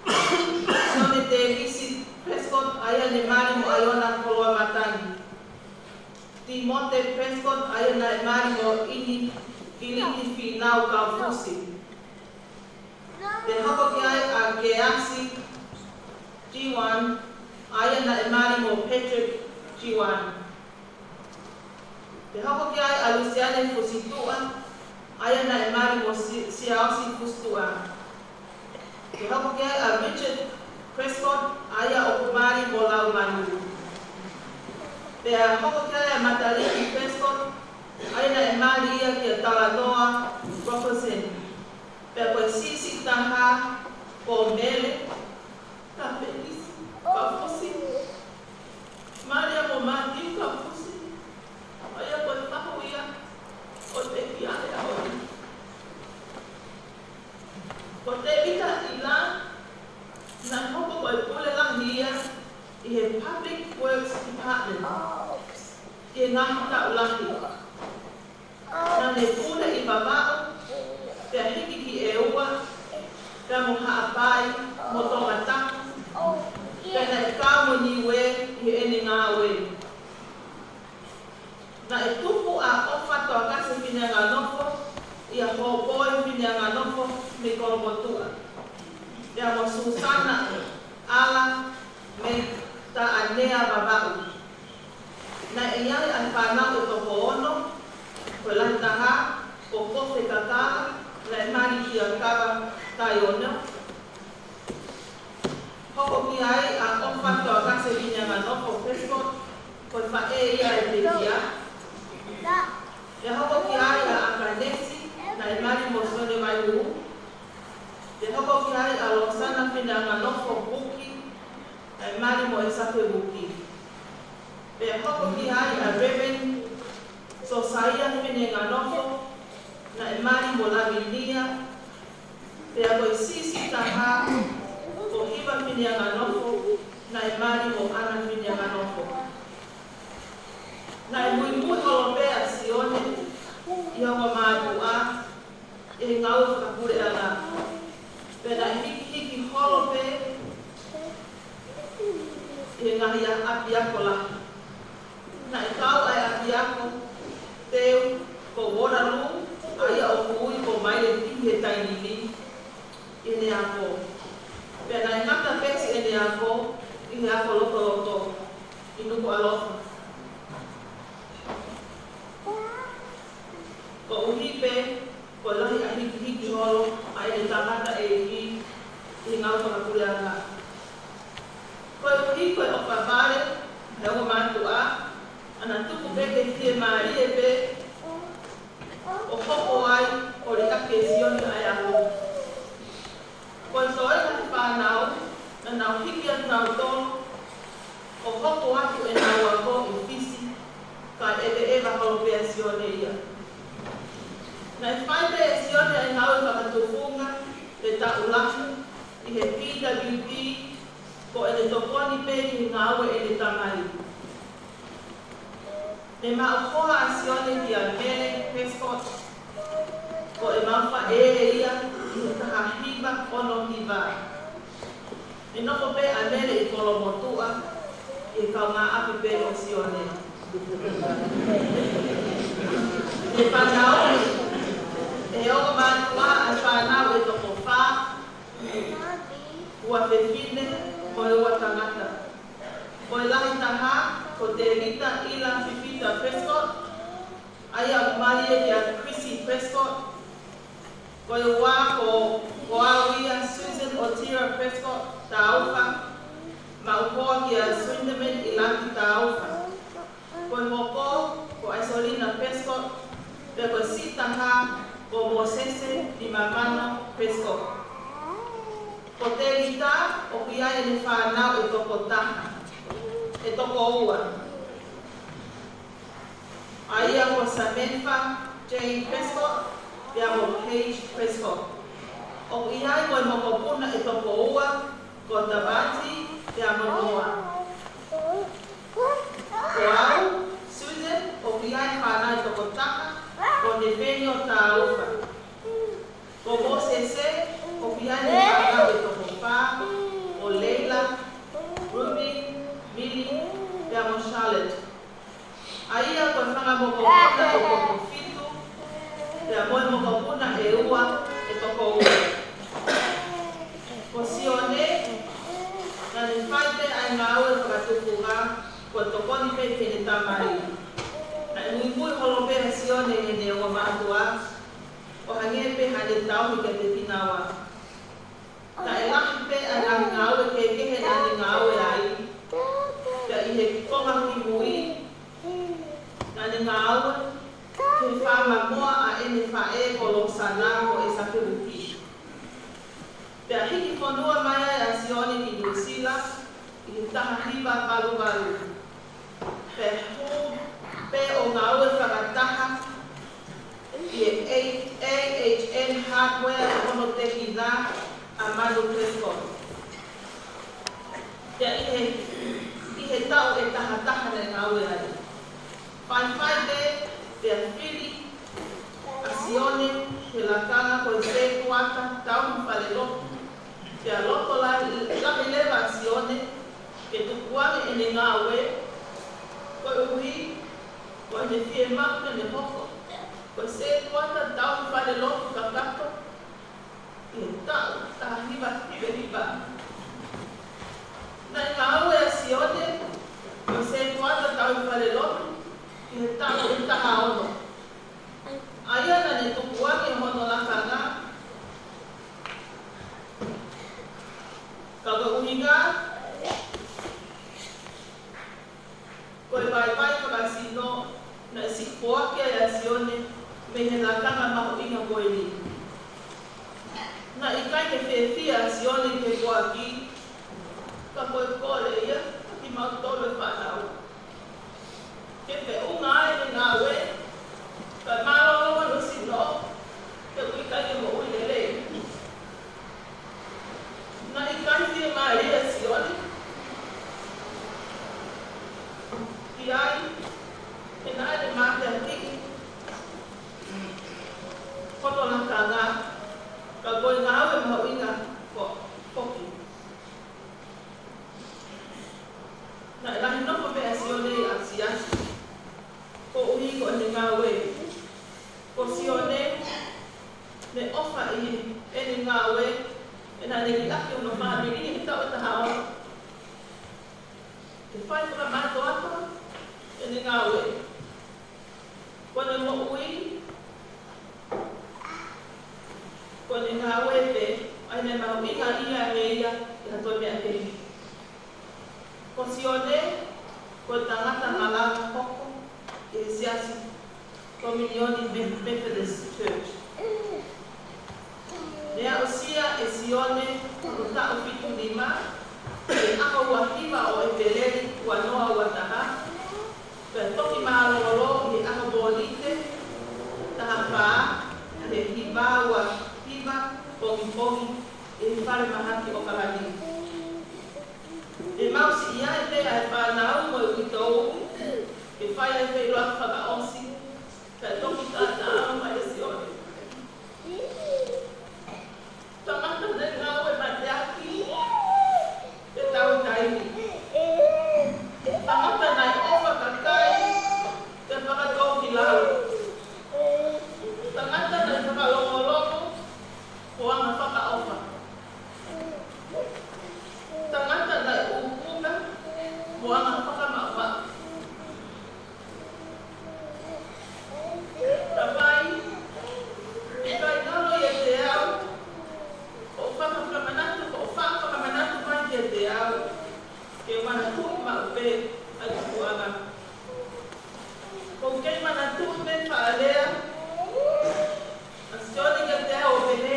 Sione Tēvisi Prescott, ʻa ia naʻe mali mo ʻAiona Koloamatangi. Timote Prescott, ʻa ia naʻe mali mo ʻIni, ʻIliti Fīnau Kaufusi. Pea hoko ki ai ʻa Keasi Jiwan, ʻa ia naʻe mali mo Patrick Jiwan. Pea hoko ki ai ʻa Lusiane Fusituʻa, ʻa ia naʻe mali mo Si-, Siaosi Fusituʻa. Pea hoko ki ai ʻa Richard Prescott, ʻa ia ʻoku mali mo Laumanu. Pea hoko ki ai ʻa Mataliki Prescott, ʻa ia naʻe mali ia kia Talanoa Robertson. Pea ko e siʻisiʻi taha ko Mele Kapenisi Kafusi, mali ia mo Matiu Kafusi, ʻa ia ko e fahu ia ʻo e pekia he ʻaho ni. Ko Tēvita ʻIla, naʻe hoko ko e pule lahi ia ʻi he Public Works Department ʻi he ngaahi taʻu lahi. Naʻa ne pule ʻi Vavaʻu, pea hiki ki ʻEua, pea mo Haʻapai, mo Tongatapu, pea naʻe kau mo Niue ʻi heʻene ngāue. Naʻe tupu ʻa ʻOfa Toakase Fineanganofo ʻia Hōpoi Fineanganofo mei Kolomotuʻa, pea mo Susana ʻAla mei Taʻanea Vavaʻu. Naʻe ʻi ai ʻa e fānau ʻe toko ono, ko e lahi taha ko Kofe Kakala, naʻe mali kia Kava Taiono. Hoko ki ai ʻa ʻOfa Toakase Fineanganofo Prescott, ko e faʻē ia ʻa e pekia. Pea hoko ki ai ʻa ʻAkanesi, naʻe mali mo Sione Vaihū. Pea hoko ki ai ʻa Losana Fineanganofo Puki, naʻe mali mo ʻEsafe Puki. Pea hoko ki ai ʻa Reverend Sosaia Fineanganofo, naʻe mali mo Lavinia. Pea ko e siʻisiʻi taha ko Hiva Fineanganofo, naʻe mali mo ʻAna Fineanganofo. Naʻe muimui holo pē ʻa Sione ʻi he ongo mātuʻa ʻi he ngāue fakapuleʻanga. Pea naʻe hikihiki holo pē ʻi he ngaahi ʻapiako lahi. Naʻe kau ʻa e ʻapiako teu ko Waterloo, ʻa ia ʻoku ui ko Maile Pihi he taimi ni, ʻi heʻene ako. Pea naʻe ngata pē siʻene ako ʻi he ako lotoloto ʻi Nukuʻalofa. Koeʻuhi pē ko e lahi ʻa e hikihiki holo ʻa ʻene tangataʻeiki ʻi he ngāue fakapuleʻanga. Koeʻuhi ko e ʻofa vale ʻa e ongo mātuʻa, naʻa na tuku pē ke fiemālie pē ʻo hoko ai ʻo liʻaki ʻe Sione ʻa e ako. Ko e toenga ʻo e fānau, naʻa nau hiki atu nautolu ʻo hoko atu ʻenau ako ʻi Fisi, kae ʻeveʻeva holo pē ʻa Sione ia. Naʻe fai pē ʻe Sione ʻa e ngāue fakatufunga he taʻu lahi ʻi he P W D, ko ʻene tokoni pē ki he ngāue ʻene tamai. Ne maʻu hoa ʻa Sione kia Mele Prescott, ko ʻemau faʻē ia ʻi he taha hiva ono hiva. Ne nofo pē ʻa Mele ʻi Kolomotuʻa, ʻi he kaungāʻapi pē ʻo Sione. Ne fanauʻi ʻe he ongo mātuʻa ʻa e fānau ʻe toko fā, ua fefine mo e ua tangata. Ko e lahi taha ko Tēvita ʻIla Fifita Prescott, ʻa ia ʻoku mali ia kia Chrissy Prescott. Ko e ua ko, ko au ia, Susan Otira Prescott Taufa, maʻu hoa kia Swinderman ʻIlaki Taufa. Ko e hoko ko ʻAisolina Prescott, pea ko e siʻi taha ko Mosese Limamano Prescott. Ko Tēvita, ʻOku ʻi ai ʻene fānau ʻe toko taha, ʻe toko ua. ʻA ia ko Samantha Jane Prescott, pea mo Paige Prescott. ʻOku ʻi ai mo e mokopuna ʻe toko ua, ko Tavati, pea mo Noa. Ko au, Susan, ʻoku ʻi ai e fānau ʻe toko taha, ko Nathaniel Taufa. Ko Mōsese, ʻoku ʻi ai ʻene fānau ʻe toko fā, ko Leila, Ruby, Millie, pea mo Charlotte. ʻA ia ko e fanga mokopuna ʻe toko fitu, pea mo e mokopuna ʻe ua, ʻe toko ua. Ko Sione, naʻa ne fai pē ʻa e ngāue fakatufunga, ko e tokoni pē ki heʻene tamai. Naʻe muimui holo pē ʻa Sione ʻi heʻene ongo mātuʻa, ʻo hangē pē haʻane tauhi kiate kinaua. Naʻe lahi pē ʻa e ngaahi ngāue kehekehe naʻa ne ngāue ai. Pea ʻi he konga kimui, naʻa ne ngāue ki he faama moa ʻa ʻene faʻē ko Losana mo ʻEsakeluki. Pea hiki fonua mai ai ʻa Sione ki Nuʻusila ʻi he taha hiva valu valu. Pea hū pē ʻo ngāue fakataha ʻi he A H M Hardware ʻi hono tēkina ʻa Manu Prescott. Pea ʻi he, ʻi he taʻu ʻe taha taha naʻe ngāue ai. Faifai pē, pea fili ʻa Sione he lakanga ko e sētuata tauhi falelotu. Pea loto la-, lahi leva ʻa Sione ke tukuange ʻene ngāue, koeʻuhi ko ʻene fiemaʻu ke ne hoko ko e sētuata tauhi falelotu kakato ʻi he taʻu taha hiva hiva hiva. Naʻe ngāue ʻa Sione ko e sētuata tauhi falelotu ʻi he taʻu ʻe taha ono. ʻA ia naʻa ne tukuange hono lakanga, ka ko e ʻuhinga ko e vaivai fakasino naʻe siʻi poaki ai ʻa Sione mei he lakanga mahuʻinga ko eni. Naʻe ʻikai ke fiefia ʻa Sione ki he poaki, ka ko e kole ia ʻa kimautolu e fānau ke feʻunga ai ʻene ngāue, kae mālōlō hono sino, he ʻoku ʻikai ke moʻui lelei. Naʻe ʻikai fiemālie ʻa Sione ki ai, he naʻa ne mateakiʻi hono lakanga, ka ko e ngāue mahuʻinga ko-, foki. Naʻe lahi nofo pē ʻa Sione ʻi he siasi, koeʻuhi ko ʻene ngāue. Ko Sione, ne ʻofa ʻi heʻene ngāue, he naʻa ne liʻaki hono fāmili ʻi he taʻu ʻe taha ono ke fai fakamātoato ʻene ngāue. Ko ʻene moʻui, ko ʻene ngāue pē, ʻa ia naʻe mahuʻingaʻia ʻe ia ʻi ha toe meʻa kehe. Ko Sione, ko e tangata malanga hoko ʻi he siasi Kominioni Me-, Methodist Church. Ne aʻusia ʻe Sione hono taʻu fitu nima, ʻi he ʻaho ua hiva ʻo ʻEpeleli ua noa ua taha, pea toki mālōlō ʻi he ʻaho Mōnite, taha fā, ʻi he hiva ua hiva pongipongi, ʻi he falemahaki ʻo ʻOkalani. Ne mau siʻi ai pē ʻa e fānau mo e uitou ke fai ʻa e feʻiloaki fakaʻosi, kae toki taʻataʻa mai ʻa Sione. Tangata naʻe ngāue mateaki he taimi ni. Tangata naʻe ʻofa kakai ke fakatōkilalo. Tangata naʻe fakalongolongo mo anga fakaʻofa. Tangata naʻe ʻuʻunga mo anga fakamaʻumaʻu. Tamai, ʻikai ngalo ʻiate au hoʻo faka-, fakamanatu, hoʻo fa-, fakamanatu mai kiate au ke manatuʻi maʻu pē ʻa e tupuʻanga. ʻOku ou kei manatuʻi pē faʻa lea ʻa Sione kiate au ʻo pehē,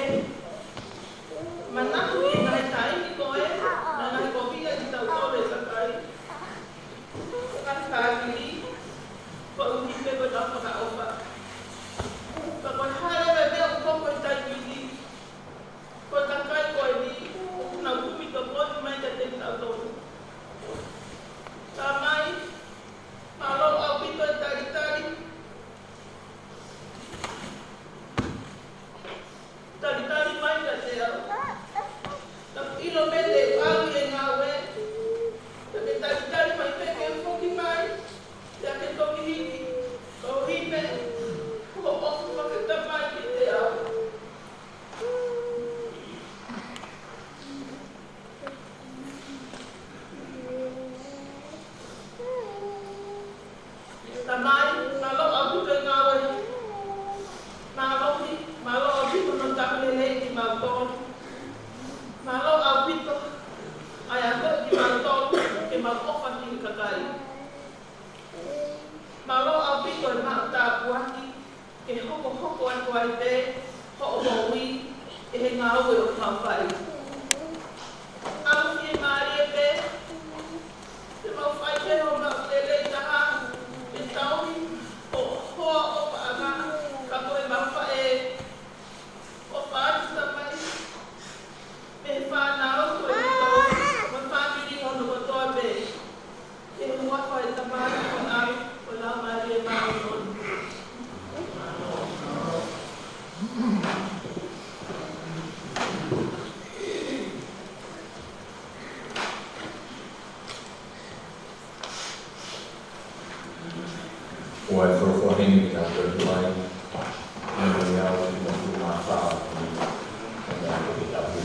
manatu ki he ngaahi taimi ko ē ke hokohoko atu ai pē hoʻo moʻui ʻi he ngāue ʻoku mau fai. ʻAlu fiemālie pē ke mau fai pē homau lelei taha, ke tauhi ʻa e hoa ʻo e paʻanga, ka ko e mau faʻē, ʻofa atu Tamai, mei he fānau ko e ʻuto, mo e fāmili hono kotoa pē. ʻI he huafa ʻo e Tamai, ko e ʻAlo, ko e Laumālie Māʻoniʻoni. Ko e folofola heni ke tau toki mai, ʻi he ʻaho ni ʻo e ua fitu mā fā ʻo Kōsitofa, ʻo e ʻaho ni ʻoku tau hū.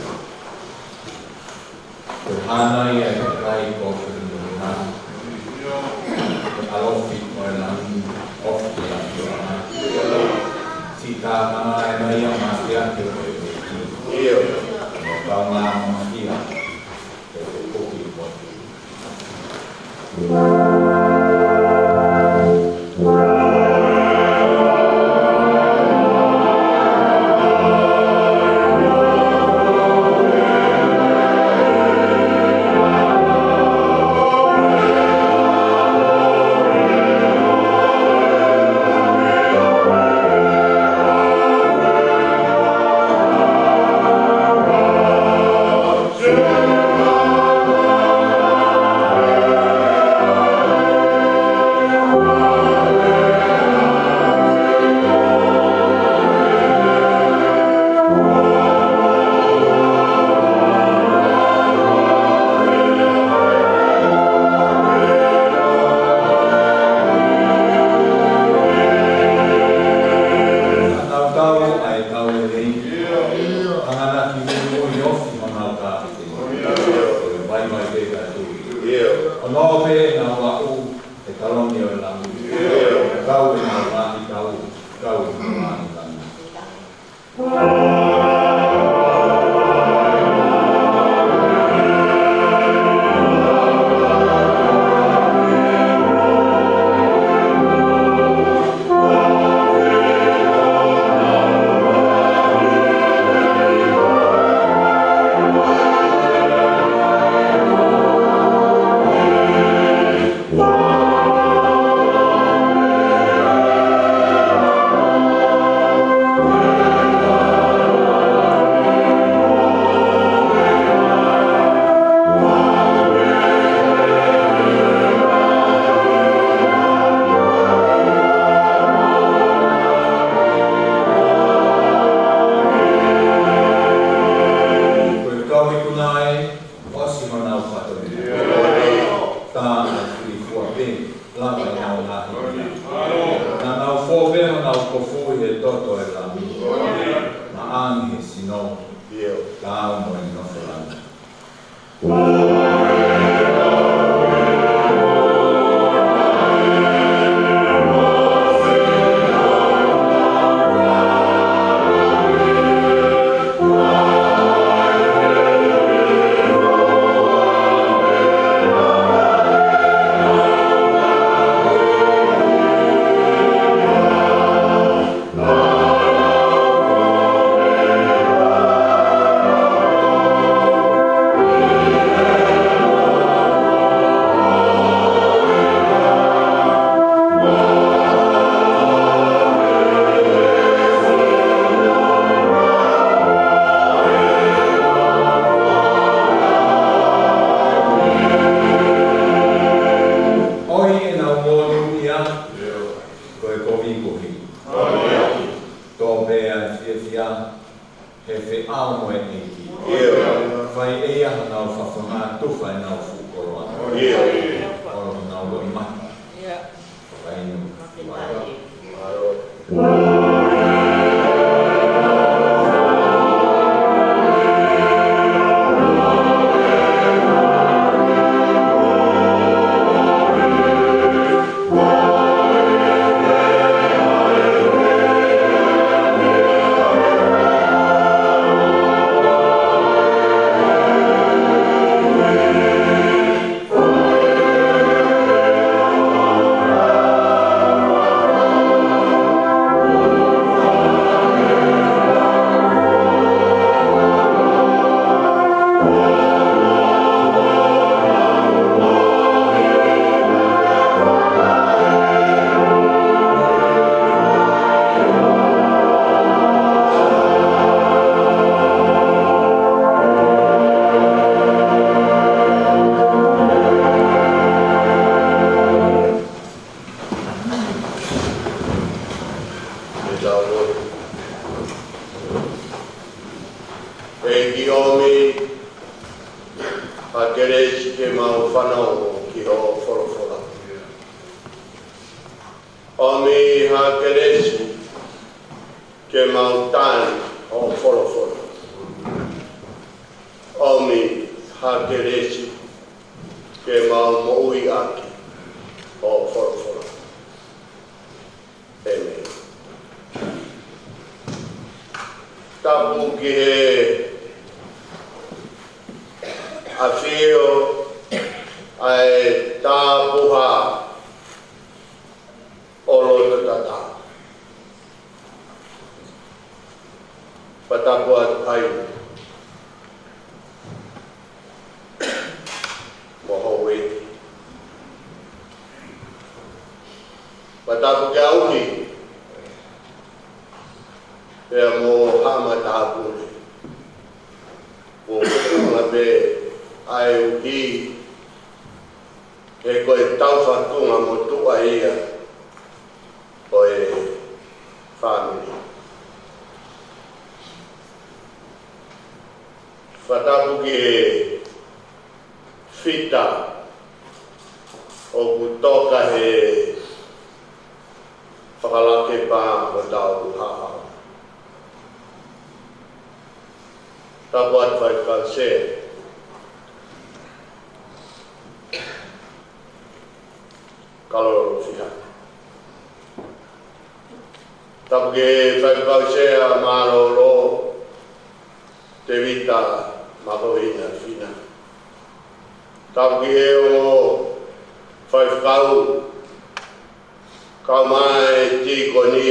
Ko e hā nai ʻa e kakai ko e fili mo e hā? Ko e ʻalofi ʻo e langi, ofi ʻa e ʻapi ʻo e ʻaho. Siʻi tākanga ʻa e meʻa mafia ke o e ki. Ko e kaungā mafia, ke o e koki mo e Naʻa nau tau ʻa e tau lelei. ʻAnganaki muimui ofi honau kāfiki. Ko e vaivai pē ka tui. ʻO nau pē nau aʻu he taloni ʻo e langi. Kau ʻenau ngaahi tau, kau ʻenau ngaahi langi. Ko e kau ikuna ē, ʻosi honau fatongia. Tā ʻa e fili fua pē, lava ʻenau ngaahi hia. Naʻa nau fō pē honau kofu ʻi he toto ʻo e langi. Maʻangi he sino, taau mo e nofo langi. ʻOi ʻenau monūʻia, ko e kovi kovi. Tō pē ʻa e fiefia, he feʻao mo e ʻEiki. Fai ʻe ia honau fafangaʻa, tufa ʻenau fuʻu koloa. ʻOlo honau loʻimata. Fakainu. ki hoʻo folofola. ʻOmi ha kelesi ke mau tali hoʻo folofola. ʻOmi ha kelesi ke mau moʻui ʻaki hoʻo folofola. ʻĒmeni. Tapu ki he ʻafio ʻa e tapuhā ʻo loto tatau. Fakatapu atu Haini mo Houʻeiki. Fakatapu kia Uhi pea mo Haʻa Matāpule. Ko e feʻunga pē ʻa e Uhi, he ko e taufatunga motuʻa ia ʻo e fāmili. Fakatapu ki he fita ʻoku toka he fakalakepa hotau haʻa. Tapu atu Faifekau Sea Kalolo Fiha. Tapu ki he Faifekau Sea mālōlō Tevita Makovina Fina. Tapu ki he ongo faifekau, kau mai e tīkoni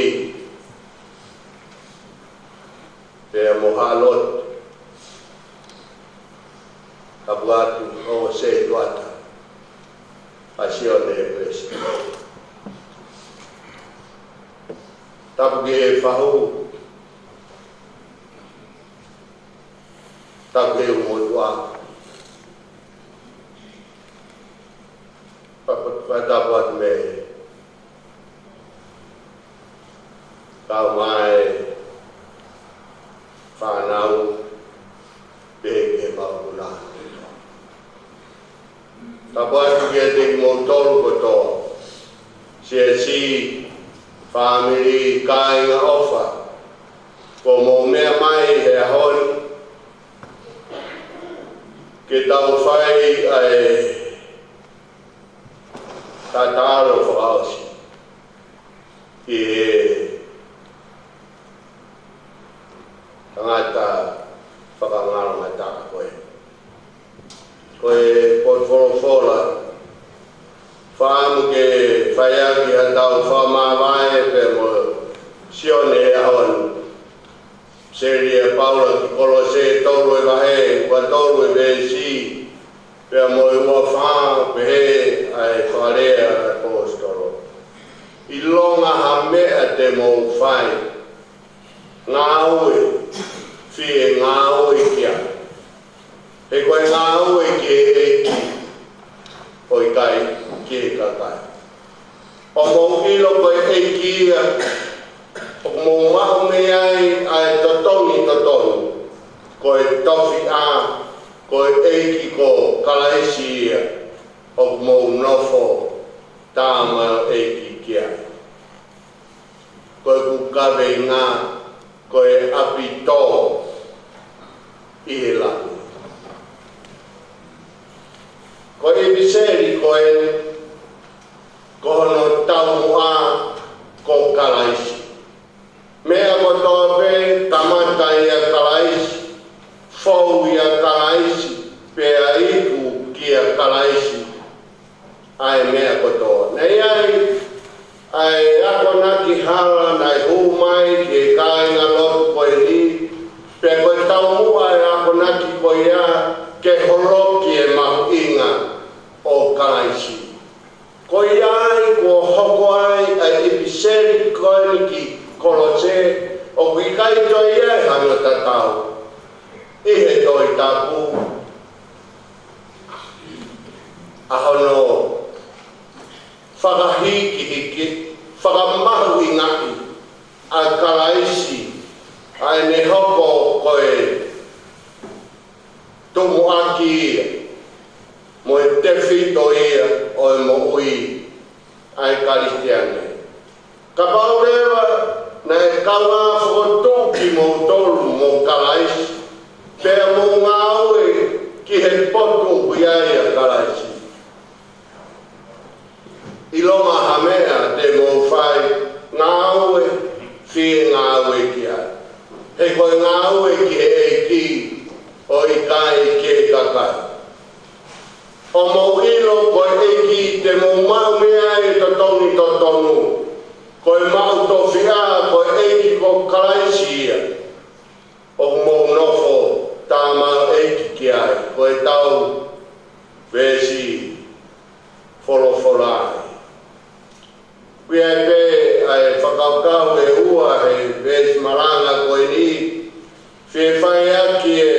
pea mo Haʻa Lotu. Tapu atu ʻo Setuata ʻa Sione Pesi. Tapu ki he fahu. Tapu ki he motuʻa. Fakatapu atu mei kau mai fānau pea ki he mau kula. Tapu atu kiate kimoutolu kotoa, siasi, fāmili, kāinga ʻofa, kuo mou meʻa mai he ʻaho ni ke tau fai ʻa e tatalo fakaʻosi ki he tangata fakangalongataʻa ko ē. Ko e potu folofola fakaʻamu ke fai ʻaki haʻatau fakamāvae pea mo Sione he ʻaho ni. Seli ʻa Paula ki Kolose tolu e vahe, ua tolu e veesi, pea mo e ua fā, pehē ʻa e fakalea ʻa e ʻaposetolo: ʻIlonga ha meʻa te mou fai, ngāue, fie ngāue ki ai. He ko e ngāue ki he ʻEiki, ʻo ʻikai ki he kakai. ʻOku mou ʻilo ko e ʻEiki ia, ʻoku mou maʻu mei ai ʻa e totongi totonu, ko e tofiʻa, ko e ʻEiki ko Kalaisi ia, ʻoku mou nofo tamaioʻeiki ki ai. Ko ʻeku kaveinga, ko e ʻapi tō ʻi he langi. Ko e ʻipiseli ko eni, ko hono taumuʻa ko Kalaisi. Meʻa kotoa pē kamata ʻia Kalaisi, fou ʻia Kalaisi, pea iku kia Kalaisi ʻa e meʻa kotoa. Naʻe ʻi ai ʻa e akonaki hala naʻe hū mai ki he kāingalotu ko eni, pea ko e taumuʻa e akonaki ko ia ke holoki e mahuʻinga ʻo Kalaisi. Ko ia ai kuo hoko ai ʻa e ʻipiseli ko eni ki Kolose, ʻoku ʻikai toe ʻi ai hano tatau ʻi he Tohi Tapu ʻa hono fakahikihiki, fakamahuʻingaʻi ʻa Kalaisi, ʻa ʻene hoko ko e tumuʻaki mo e tefito ia ʻo e moʻui ʻa e Kalisitiane. Kapau leva naʻe kaungā fokotuʻu kimoutolu mo Kalaisi, pea mou ngāue ki he potu ʻoku ʻi ai ʻa Kalaisi. ʻIlonga ha meʻa te mou fai, ngāue, fie ngāue ki ai. He ko e ngāue ki he ʻEiki ʻo ʻikai ki he kakai. ʻO mou ʻilo ko e ʻEiki te mou maʻu mei ai e totongi totonu. Ko e maʻu tofiʻa ko e ʻEiki ko Kalaisi ia. ʻOku mou nofo tamaioʻeiki ki ai. Ko e tau veesi folofola ai. Ko ia pē ʻa e fakakaukau ʻe ua he veesi malanga ko eni, fie fai ʻaki e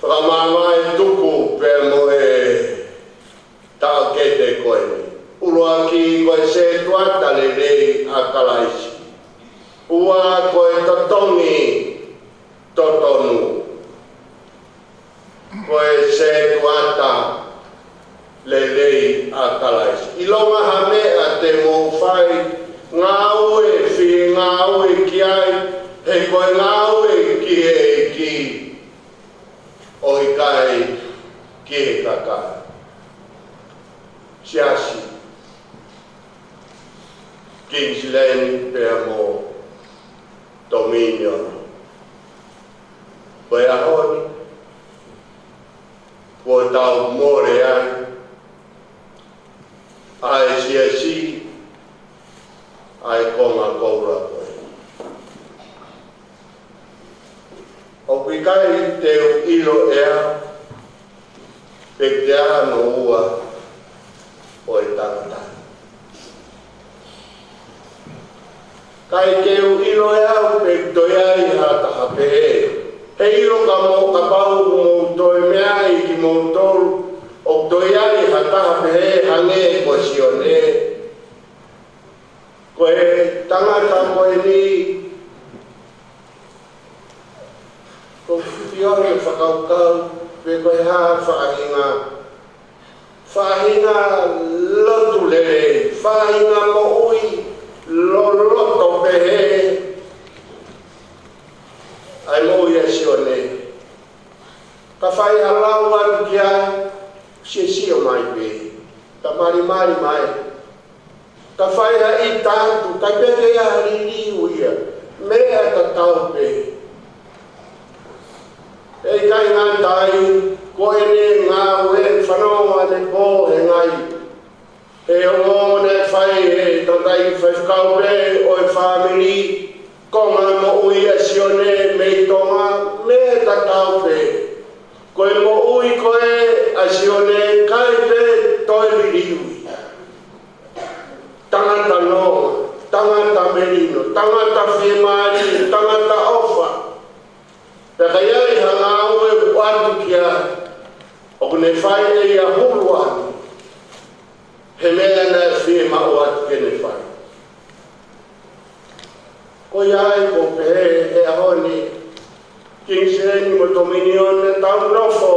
fakamaama e tuku pea mo e taʻokete ko eni. ʻUluaki ko e setuata lelei ʻa Kalaisi. Ua ko e totongi totonu. Ko e setuata lelei ʻa Kalaisi. ʻIlonga ha meʻa te mou fai, ngāue, fie ngāue ki ai, he ko e ngāue ki he ʻEiki ʻo ʻikai ki he kakai. Siasi, King's Lane pea mo Dominion. Ko e ʻaho ni, kuo tau mole ai ʻa e siasi, ʻa e konga koula ko ē. ʻOku ʻikai te u ʻilo ʻe au pe ʻoku ʻi ai hano ua ʻo e tangata. ʻIkai te u ʻilo ʻe au pe ʻoku toe ʻi ai ha taha pehē. He ʻilo ka mou, kapau ʻoku mou toe meaʻi kimoutolu, ʻoku toe ʻi ai ha taha pehē hangē ko Sione. Ko e tangata ko eni, ko Fiona fakakaukau, pe ko e hā faʻahinga, faʻahinga lotu lelei, faʻahinga moʻui loloto pehē ʻa e moʻui ʻa Sione. Ka fai ha lau atu ki ai, siosio mai pē, ka malimali mai. Ka fai ha ʻita atu, ka peke ia ha liliu ia, meʻa tatau pē. ʻE ʻikai ngata ai, ko ʻene ngāue fanongo ʻanepō he ngaahi, he ongoongo naʻe fai he tangataʻeiki faifekau pē ʻo e fāmili, konga moʻui ʻa Sione mei Tonga, meʻa tatau pē. Ko e moʻui ko ē ʻa Sione ʻikai pē toe liliu ia. Tangata nonga, tangata melino, tangata fiemālie, tangata ʻofa. Pea ka ʻi ai ha ngāue ʻoku ʻoatu ki ai, ʻoku ne fai ʻe ia hulu ange he meʻa naʻe fiemaʻu atu ke ne fai. Ko ia ai ʻoku ou pehē he ʻaho ni, King's Lane mo Dominion, naʻa tau nofo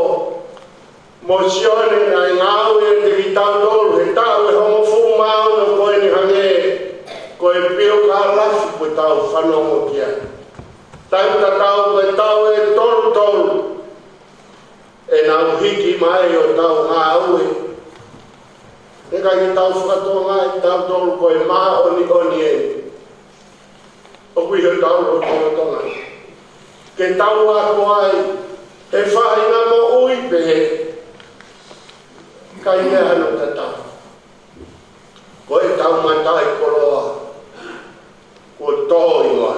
mo Sione naʻe ngāue ʻiate kitautolu he taʻu ʻe hongofulu mā ono ko eni hangē ko e piokālafi kuo tau fanongo ki ai. Taimi tatau ko e taʻu ʻe tolu tolu ʻenau hiki mai ʻo tau ngāue. He ʻikai ke tau fakatokangaʻi kitautolu ko e māʻoniʻoni eni ʻoku ʻi hotau lotolotonga ke tau ako ai he faʻahinga moʻui pehē. ʻIkai ke ʻi ai hano tatau. Ko e tau matai koloa kuo tō ʻi muʻa.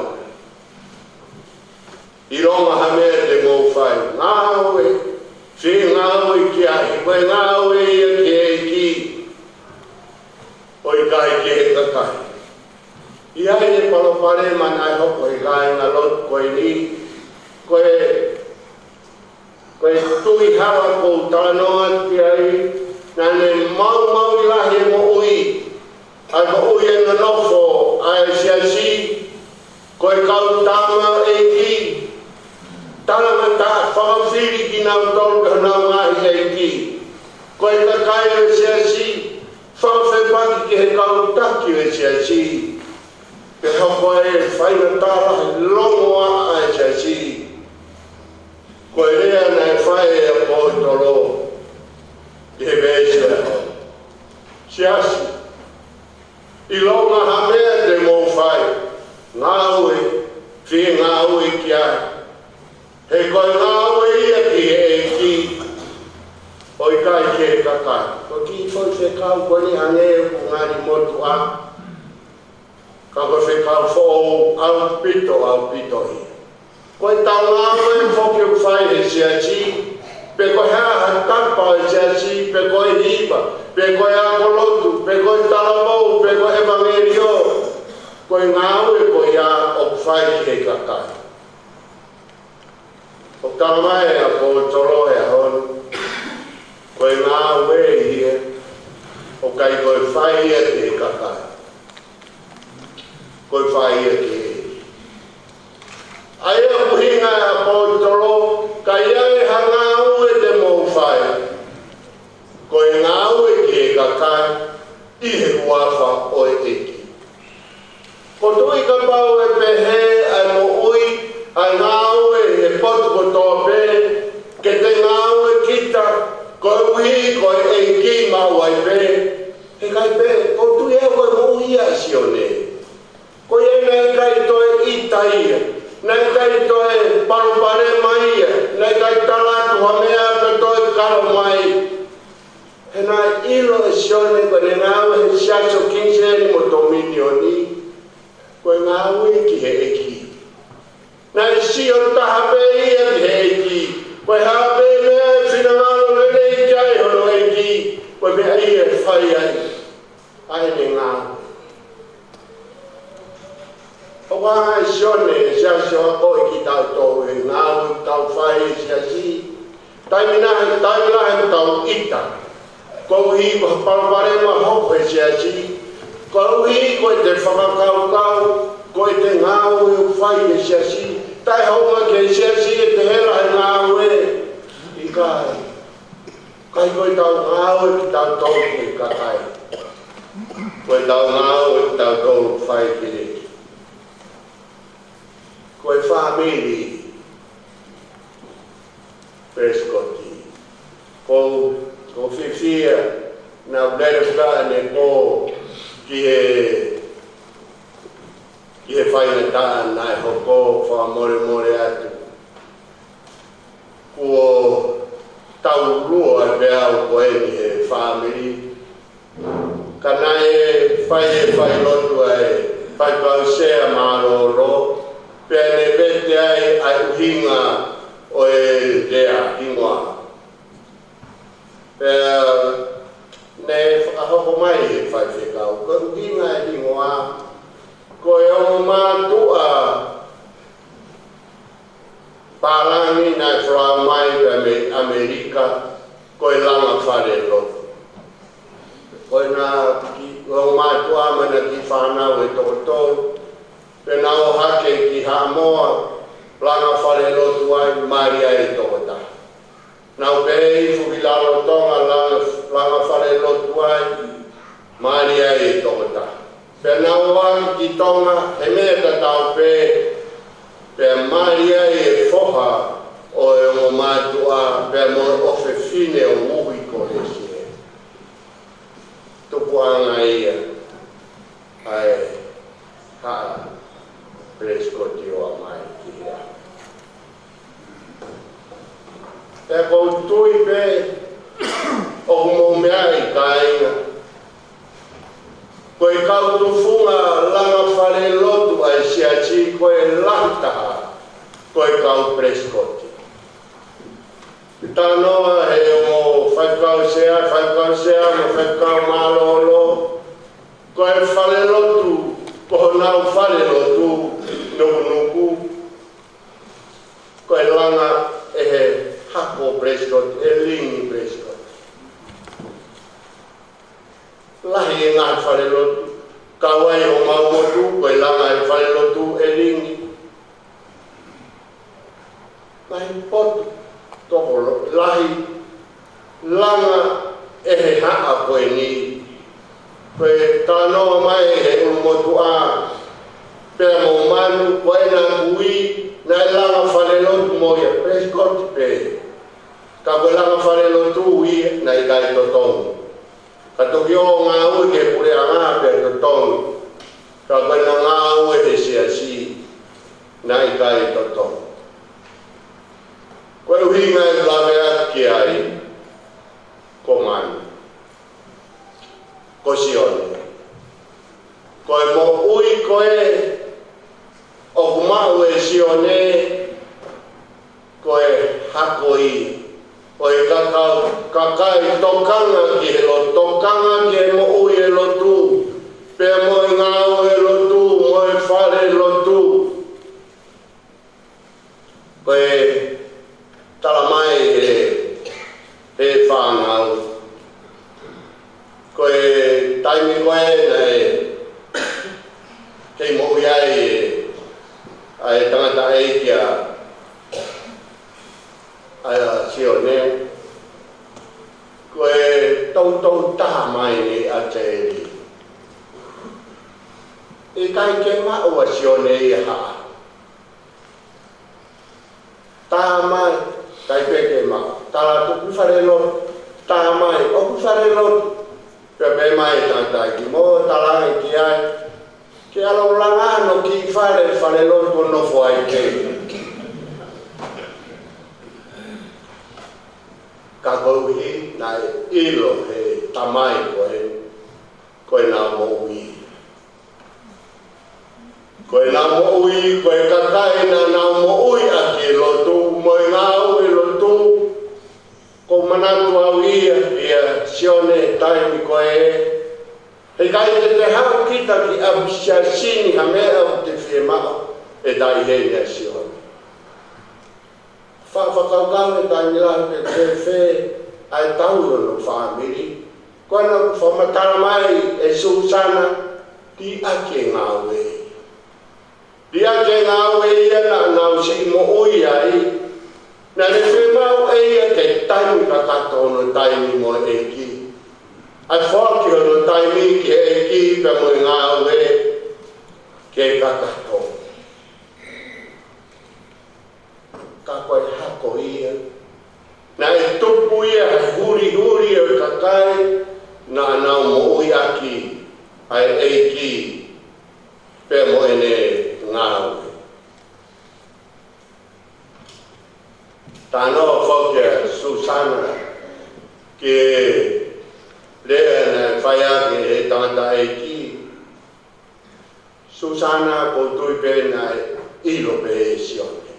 ʻIlonga ha meʻa te mou fai, ngāue, fie ngāue ki ai, ko e ngāue ia ki he ʻEiki ʻo ʻikai ki he kakai. ʻI ai e palopalema naʻe hoko he kāingalotu ko eni, ko e, ko e tui hala ʻoku ou talanoa atu ki ai, naʻa ne maumauʻi lahi e moʻui, ʻa e moʻui ʻa e nonofo ʻa e siasi, ko e kau tamaioʻeiki, talangataʻa, fakafili kinautolu ki honau ngaahi ʻeiki. e kakai ʻo e siasi, fakafepaki ki he kau taki ʻo e siasi, pea hoko ai e faingataʻa lahi longoaʻa ʻa e siasi. Ko e lea naʻe fai ʻe he ʻaposetolo ʻi he veesi ʻe hoko: Siasi, ʻilonga ha meʻa te mou fai, ngāue, fie ngāue ki ai. He ko e ngāue ia ki he ʻEiki, ʻo ʻikai ki he kakai. Ko e kiʻi foʻi fekau ko eni hangē ʻoku ngali motuʻa, ka ko e fekau foʻou ʻaupito, ʻaupito ia. Ko ʻetau ngāue foki ʻoku fai he siasi, pe ko e hā ha tapa ʻo e siasi, pe ko e hiva, pe ko e akolotu, pe ko e talavou, pe ko e ʻevangeliō, ko e ngāue ko ia ʻoku fai ki he kakai. ʻOku talamai ʻe he ʻaposetolo he ʻaho ni, ko e ngāue ia, ʻoku ʻikai ko e fai ia ki he kakai. Ko e fai ia ki he ʻEiki. ʻA ia ʻoku ʻuhinga ʻa e ʻaposetolo, ka ʻi ai ha ngāue te mou fai, ko e ngāue ki he kakai ʻi he huafa ʻo e ʻEiki. ʻOku ou tui kapau ʻe pehē ʻa e moʻui, ʻa e ngāue he potu kotoa pē, ke te ngāue kita, koeʻuhi ko e ʻEiki maʻu ai pē. He ʻikai pē, ʻoku ou tui au ko e moʻui ia ʻa Sione. Ko ia naʻe ʻikai toe ʻita ia, naʻe ʻikai toe palopalema ia, naʻe ʻikai tala atu ha meʻa pea toe kalo mai. He naʻe ʻilo ʻe Sione ko ʻene ngāue he Siasi ʻo Kiniseni mo Tominioni, ko e ngāue ki he ʻEiki. Naʻe sio taha pē ia ki he ʻEiki. Ko e hā pē meʻa ʻe finangalo lelei ki ai hono ʻEiki, ko e meʻa ia ʻe fai ai ʻa ʻene ngāue. ʻOku ʻai ʻe Sione, Siasi, ʻo akoʻi kitautolu he ngāue ʻoku tau fai he siasi. Taimi lahi, taimi lahi ʻoku tau ʻita, koeʻuhi ko ha palopalema hoko he siasi, koeʻuhi ko ʻete fakakaukau ko ʻete ngāue ʻoku fai he siasi, taʻehounga ki he siasi ʻete hela he ngāue. ʻIkai. Ka ko ʻetau ngāue kitautolu ki he kakai. Ko ʻetau ngāue kitautolu fai ki he, ko e fāmili Prescott. Ko, ko e fiefia naʻa ku lele fakaʻanepo ki he, ki he faingataʻa naʻe hoko, fakamolemole atu. Kuo taulua e peau ko eni he fāmili. Ka naʻe fai e failotu ʻa e Faifekau Sea mālōlō, pea ne vete ai ʻa e ʻuhinga ʻo e lea hingoa. Pea ne fakahoko mai e faifekau, ko e ʻuhinga e hingoa, ko e ongo mātuʻa pālangi naʻe folau mai pea mei ʻAmelika, ko e Langa Falelotu. Ko ʻena kiʻi ongo mātuʻa mo ʻena kiʻi fānau ʻe toko tolu, pea nau ō hake ki Haʻamoa, Langa Falelotu ai, mali ai e toko taha. Nau pehē hifo ki Lalotonga, Langa, Langa Falelotu ai, mali ai e toko taha. Pea nau ō hake ki Tonga, he meʻa tatau pē, pea mali ai e foha ʻo e ongo mātuʻa, pea mo e ʻofefine ʻo Uhi Kolese. Tupuʻanga ia ʻa e Haʻa Prescott ʻo aʻu mai ki hea. Pea ʻoku ou tui pē ʻoku mou meaʻi, kāinga, ko e kau tufunga Langa Falelotu ʻa e siasi ko e lahi taha, ko e kau Prescott. Talanoa he ongo Faifekau Sea, Faifekau Sea mo e Faifekau mālōlō, ko e falelotu, ko honau falelotu nukunuku, ko e langa ʻe he hako Prescott, ʻe Lingi Prescott. Lahi e ngaahi falelotu, kau ai homau motu, ko e langa e falelotu ʻe Lingi. Lahi potu, tokolahi, langa ʻe he haʻa ko eni. Ko e talanoa mai he ʻulumotuʻa, pea mo Manu, ko ʻena kui, naʻe langa falelotu mo ia, pea ʻikai ke pehē. Ka ko e langa falelotu ia, naʻe ʻikai totongi. Ka toki ō ʻo ngāue ki he puleʻanga pea totongi. Ka ko ʻena ngāue he siasi, naʻe ʻikai totongi. Ko e ʻuhinga ʻeku lave atu ki ai, ko Manu, ko Sione. Ko e moʻui ko ē ʻoku maʻu ʻe Sione, ko e hako ia ʻo e kakai, kakai tokanga ki he lotu, tokanga ki he moʻui ʻa e lotu, pea mo e ngāue ʻa e lotu, mo e falelotu. Ko e tala mai he, he fānau, ko e taimi ko ē naʻe kei moʻui ai ʻa e tangataʻeiki ʻa, ʻa Sione, ko e toutou taha mai ʻa Teli. ʻIkai ke maʻu ʻa Sione ia ha. Tā mai, ʻikai pē ke maʻu. Tala atu, ʻoku falelotu. Tā mai, ʻoku falelotu. Pea pehē mai e tangataʻeiki, mou tala ange ki ai ke ʻalu ʻo langa hono kiʻi fale, falelotu ʻo nofo ai pē. Ka koeʻuhi naʻe ʻilo he tamai ko ē, ko ʻena moʻui. Ko ʻena moʻui, ko e kakai naʻa nau moʻui ʻaki e lotu, mo e ngāue lotu. ʻOku ou manatu au ia, ʻia Sione taimi ko ē. Heʻikai te te haʻu kita ki ʻapi siasi ni ha meʻa ʻoku te fiemaʻu ʻe taʻahine ʻa Sione. Fa-, fakakaukau he taimi lahi pe fēfē ʻa e tau ʻo hono fāmili. Ko ʻena fakamatala mai ʻe Susana, liʻaki e ngāue. Liʻaki e ngāue ia naʻa nau siʻi moʻui ai. Naʻa ne fiemaʻu ʻe ia ke taimi kakato hono taimi mo e ʻEiki. ʻA e foaki hono taimi ki he ʻEiki pea mo e ngāue ke kakato. Ka ko e hako ia. Naʻe tupu ia he hulihuli ʻo e kakai naʻa nau moʻui ʻaki ʻa e ʻEiki pea mo ʻene ngāue. Talanoa foki ʻa Susana ki he lea naʻe fai ʻaki ʻe he tangataʻeiki. Susana, ʻoku ou tui pē naʻe ʻilo pē ʻe Sione.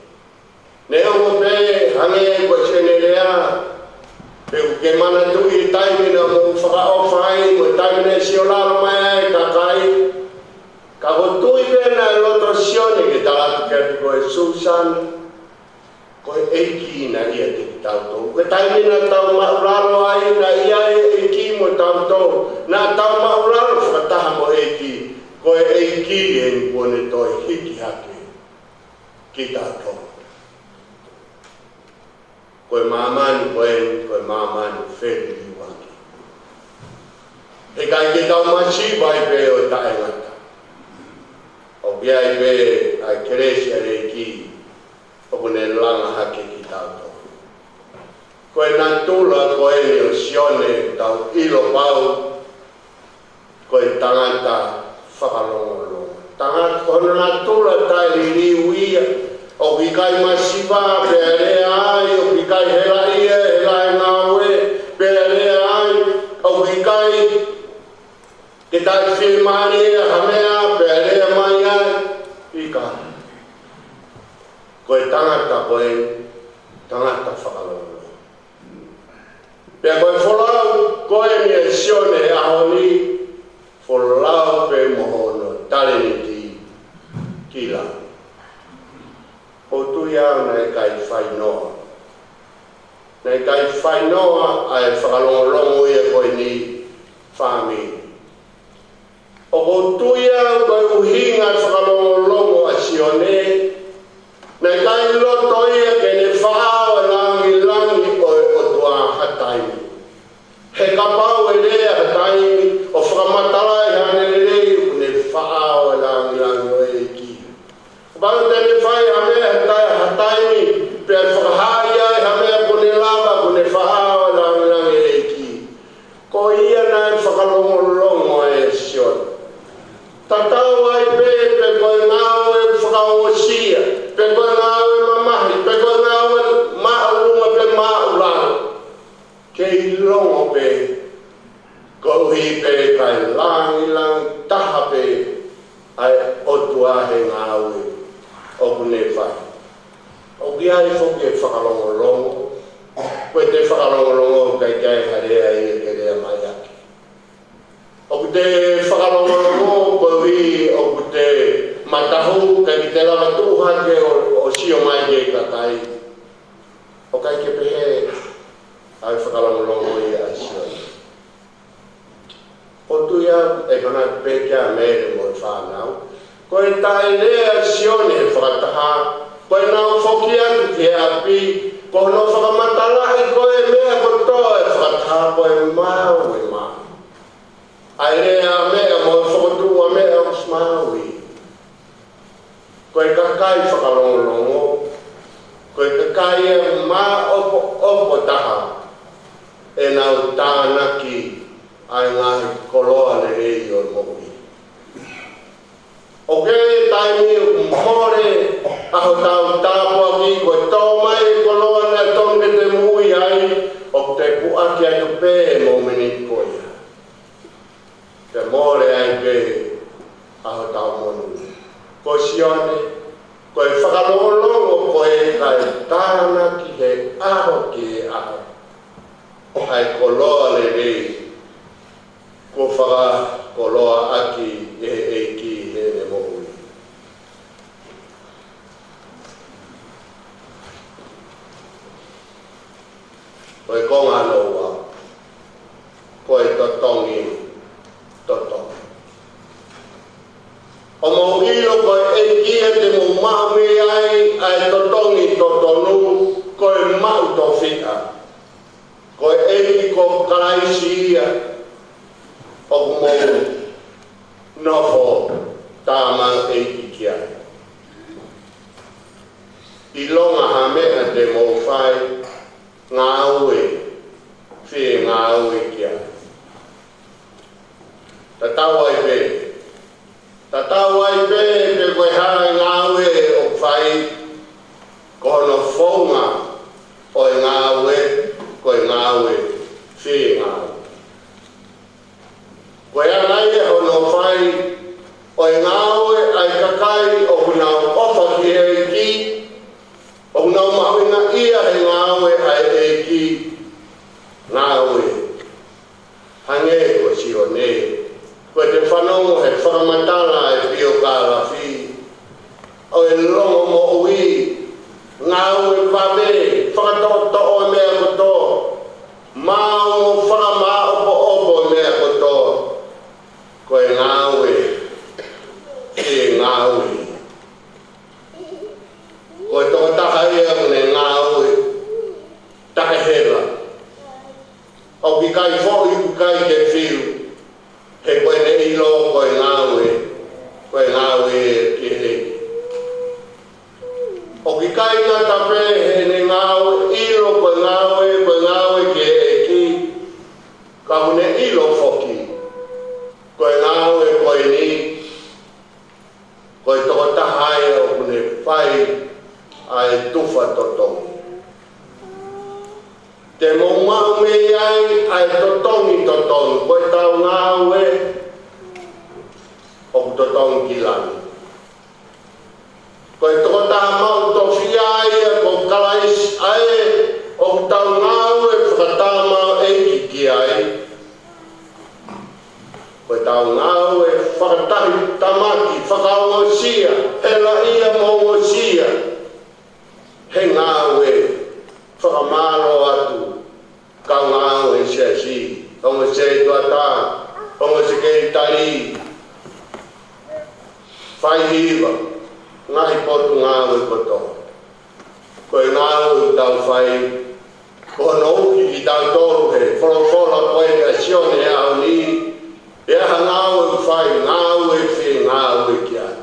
Neongo pē hangē ko e Sione lea, pe ʻoku ke manatuʻi e taimi naʻa mou fakaʻofa ai, mo e taimi naʻe sio lalo mai ai e kakai. Ka ʻoku ou tui pē naʻe loto ʻa Sione ke tala atu kiate koe, Susana, ko e ʻEiki naʻe ʻiate kitautolu. Ko e taimi naʻa tau māʻulalo ai, naʻe ʻi ai e ʻEiki mo tautolu. Naʻa tau māʻulalo fakataha mo e ʻEiki. Ko e ʻEiki eni kuo ne toe hiki hake kitautolu. Ko e māmani ko eni, ko e māmani feliliuaki. Heʻikai ke tau masiva ai pē ʻo taʻengata. ʻOku ʻi ai pē ʻa e kelesi ʻa e ʻEiki ʻoku ne langa hake kitautolu. Ko e natula ko eni ʻo Sione, tau ʻilo pau, ko e tangata fakalongolongo. Tangata ko hono natula taʻeliliu ia, ʻoku ʻikai masiva pea lea ai, ʻoku ʻikai helaʻia, hela e ngāue, pea lea ai, ʻoku ʻikai ke taʻefiemālie ha meʻa, pea lea mai ai, ʻikai. Ko e tangata ko ē, tangata fakalongolongo. Pea ko e folau ko eni ʻa Sione he ʻaho ni, folau pē mo hono talēniti ki langi. ʻOku ou tui au naʻe ʻikai fainoa. Naʻe ʻikai fainoa ʻa e fakalongolongo ia ko eni, fāmili. ʻOku ou tui au ko e ʻuhinga e fakalongolongo ʻa Sione, naʻe ʻikai loto ia ke ne faʻao e langilangi ʻo e ʻOtua ha taimi. He kapau e fakalongolongo ʻa Sione. Tatau ai pē pe ko e ngāue fakaongosia, pe ko e ngāue mamahi, pe ko e ngāue māʻolunga pe māʻulalo. Kei longo pē, koeʻuhi pē kae langilangi taha pē ʻa e ʻOtua he ngāue ʻoku ne fai. ʻOku ʻi ai foki e fakalongolongo, ko e te fakalongolongo ʻoku ʻikai ke ʻi ai ha lea ia ke lea mai ʻaki. ʻOku te fakalongolongo koeʻuhi ʻoku te matahu, ʻikai ke te lava tuʻu hake ʻo, ʻo sio mai ki he kakai. ʻOku ʻikai ke pehē ʻa e fakalongolongo ia ʻa Sione. ʻOku tui au ʻe hangē pē kia Mele mo e fānau. Ko e taʻelea ʻa Sione he fakataha, ko ʻenau foki atu ki he ʻapi, ko hono fakamatalaʻi ko e meʻa kotoa ʻe fakataha ko e maau e maau. ʻA e lea meʻa mo e fokotuʻu ʻa meʻa ʻoku maau ia. Ko e kakai fakalongolongo, ko e kakai ʻe maʻopoʻopo taha ʻenau tānaki ʻa e ngaahi koloa lelei ʻo e moʻui. ʻOku ʻi ai e taimi ʻoku mole ʻa hotau tāpuaki, ko e tō mai e koloa naʻe tonu ke te moʻui ai, ʻoku te puʻaki atu pē he mōmeniti ko ia. Te mole ai pē ʻa hotau monū. Ko Sione, ko e fakalongolongo ko e kae tānaki he ʻaho ki he ʻaho ʻa e koloa lelei kuo fakakoloaʻaki ʻe he ʻEiki heʻene moʻui. Ko e konga hono ua, ko e totongi totonu. ʻOku mou ʻilo ko e ʻEiki ia te mou maʻu mei ai ʻa e totongi totonu, ko e maʻu tofiʻa. Ko e ʻEiki ko Kalaisi ia ʻoku mou nofo tamaioʻeiki ki ai. ʻIlonga ha meʻa te mou fai, ngāue, fie ngāue ki ai. Tatau ai pē, tatau ai pē pe ko e hā e ngāue ʻoku fai, ko hono founga ʻo e ngāue, ko e ngāue, fie ngāue. Ko e anga ia hono fai ʻo e ngāue ʻa e kakai ʻoku nau ʻofa ki he ʻEiki, ʻoku nau mahuʻingaʻia he ngāue ʻa e ʻEiki, ngāue. Hangē ko Sione, ko e te fanongo he fakamatala ʻa e piokālafi ʻo e longomoʻui, ngāue vave, fakatoʻotoʻo e meʻa kotoa, maau mo fakamāʻopoʻopo e meʻa kotoa, ko e ngāue, fie ngāue. Ko e tokotaha ia ʻoku ne ngāue taʻehela. ʻOku ʻikai foʻi, ʻoku ʻikai ke fiu, he ko ʻene ʻilo ko e ngāue, ko e ngāue ki he ʻEiki. ʻOku ʻikai ngata pē heʻene ngāue, ʻilo ko e ngāue, ko e ngāue ki he ʻEiki, ka ʻoku ne ʻilo foki ko e ngāue ko eni, ko e tokotaha ia ʻoku ne fai ʻa e tufa totongi. Te mou maʻu mei ai ʻa e totongi totonu, ko e tau ngāue ʻoku totongi ki langi. Ko e tokotaha maʻu tofiʻa ia ko Kalaisi ʻa ē ʻoku tau ngāue fakatamaioʻeiki ki ai. Ko e tau ngāue fakatahitamaki, fakaongosia, helaʻia mo ongosia. He ngāue fakamālō atu, kau ngāue siasi, ongo setuata, ongo sekelitali, faihiva, ngaahi potungāue kotoa. Ko e ngāue ʻoku tau fai, ko hono uki kitautolu he folofola ko eni ʻa Sione he ʻaho ni, ʻi ha ngāue ʻoku fai, ngāue fie ngāue ki ai.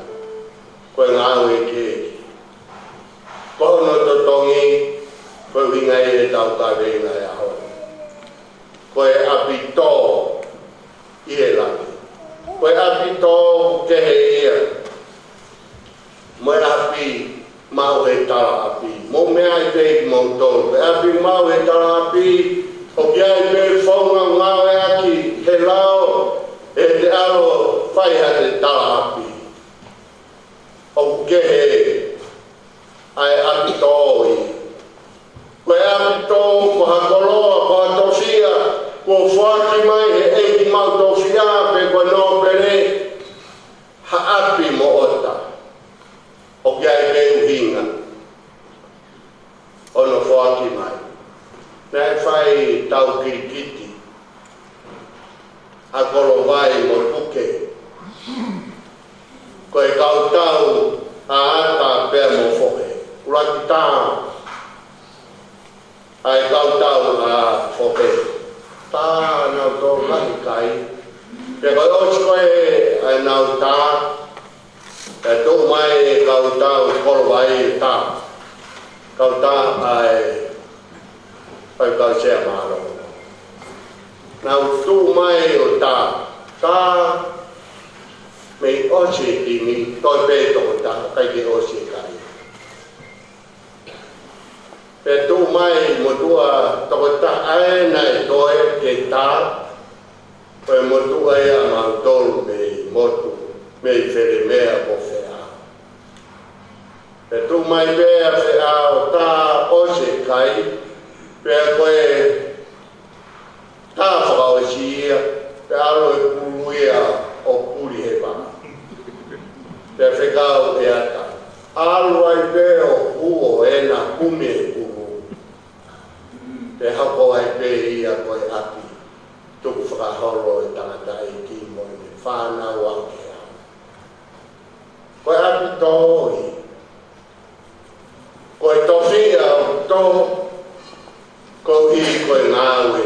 Ko e ngāue ki he ʻEiki. Ko hono totongi, ko e ʻuhinga ia ʻetau kaveinga he ʻaho ni. Ko e ʻapitō, Ko e ʻapi tō ʻoku kehe ia mo e ʻapi maʻu he talaʻapi. Mou meaʻi pē kimoutolu, ko e ʻapi maʻu he talaʻapi ʻoku ʻi ai pē founga ngāueʻaki he lao ʻe te ʻalu ʻo fai haʻate talaʻapi. ʻOku kehe ʻa e ʻapi tō ia. Ko e ʻapi tō, ko ha koloa, ko ha tofiʻa kuo foaki mai he ʻeiki maʻu tofiʻa pe ko e nōpele, ha ʻapi moʻota. ʻOku ʻi ai pē ʻuhinga hono foaki mai. Naʻe fai tau kilikiti ʻa Kolovai mo Puke. Ko e kautau ʻa Ata pea mo Fohe. ʻUluaki tā ʻa e kautau ʻa Fohe. Tā nautolu lahi kai. Pea ko e ʻosi ko ē ʻa ʻenau tā, ʻe tuʻu mai e kautau Kolovai ʻo tā. Kautau ʻa e Faifekau Sea Mālōlō. Nau tuʻu mai ʻo tā. Tā, mei ʻosi e timi, toe pē toko taha, ʻikai ke ʻosi e kai. Pea tuʻu mai motuʻa toko taha ʻa ē naʻe toe ke tā, ko e motuʻa ia ʻamautolu mei motu, mei Felemea mo Feʻao. Pea tuʻu mai pē ʻa Feʻao tā, ʻosi e kai, pea ko e tā fakaʻosi ia, pea ʻalu e pulu ia ʻo puli he vaka. Pea fekau ʻe Ata, ʻalu ai pē ʻo huo ʻena kumi e pulu. Pea hoko ai pē ia ko e ʻapi tukufakaholo ʻe tangataʻeiki mo ʻene fānau ʻaʻake au. Ko e ʻapi tō ia. Ko e tofiʻa ʻoku tō, koeʻuhi ko e ngāue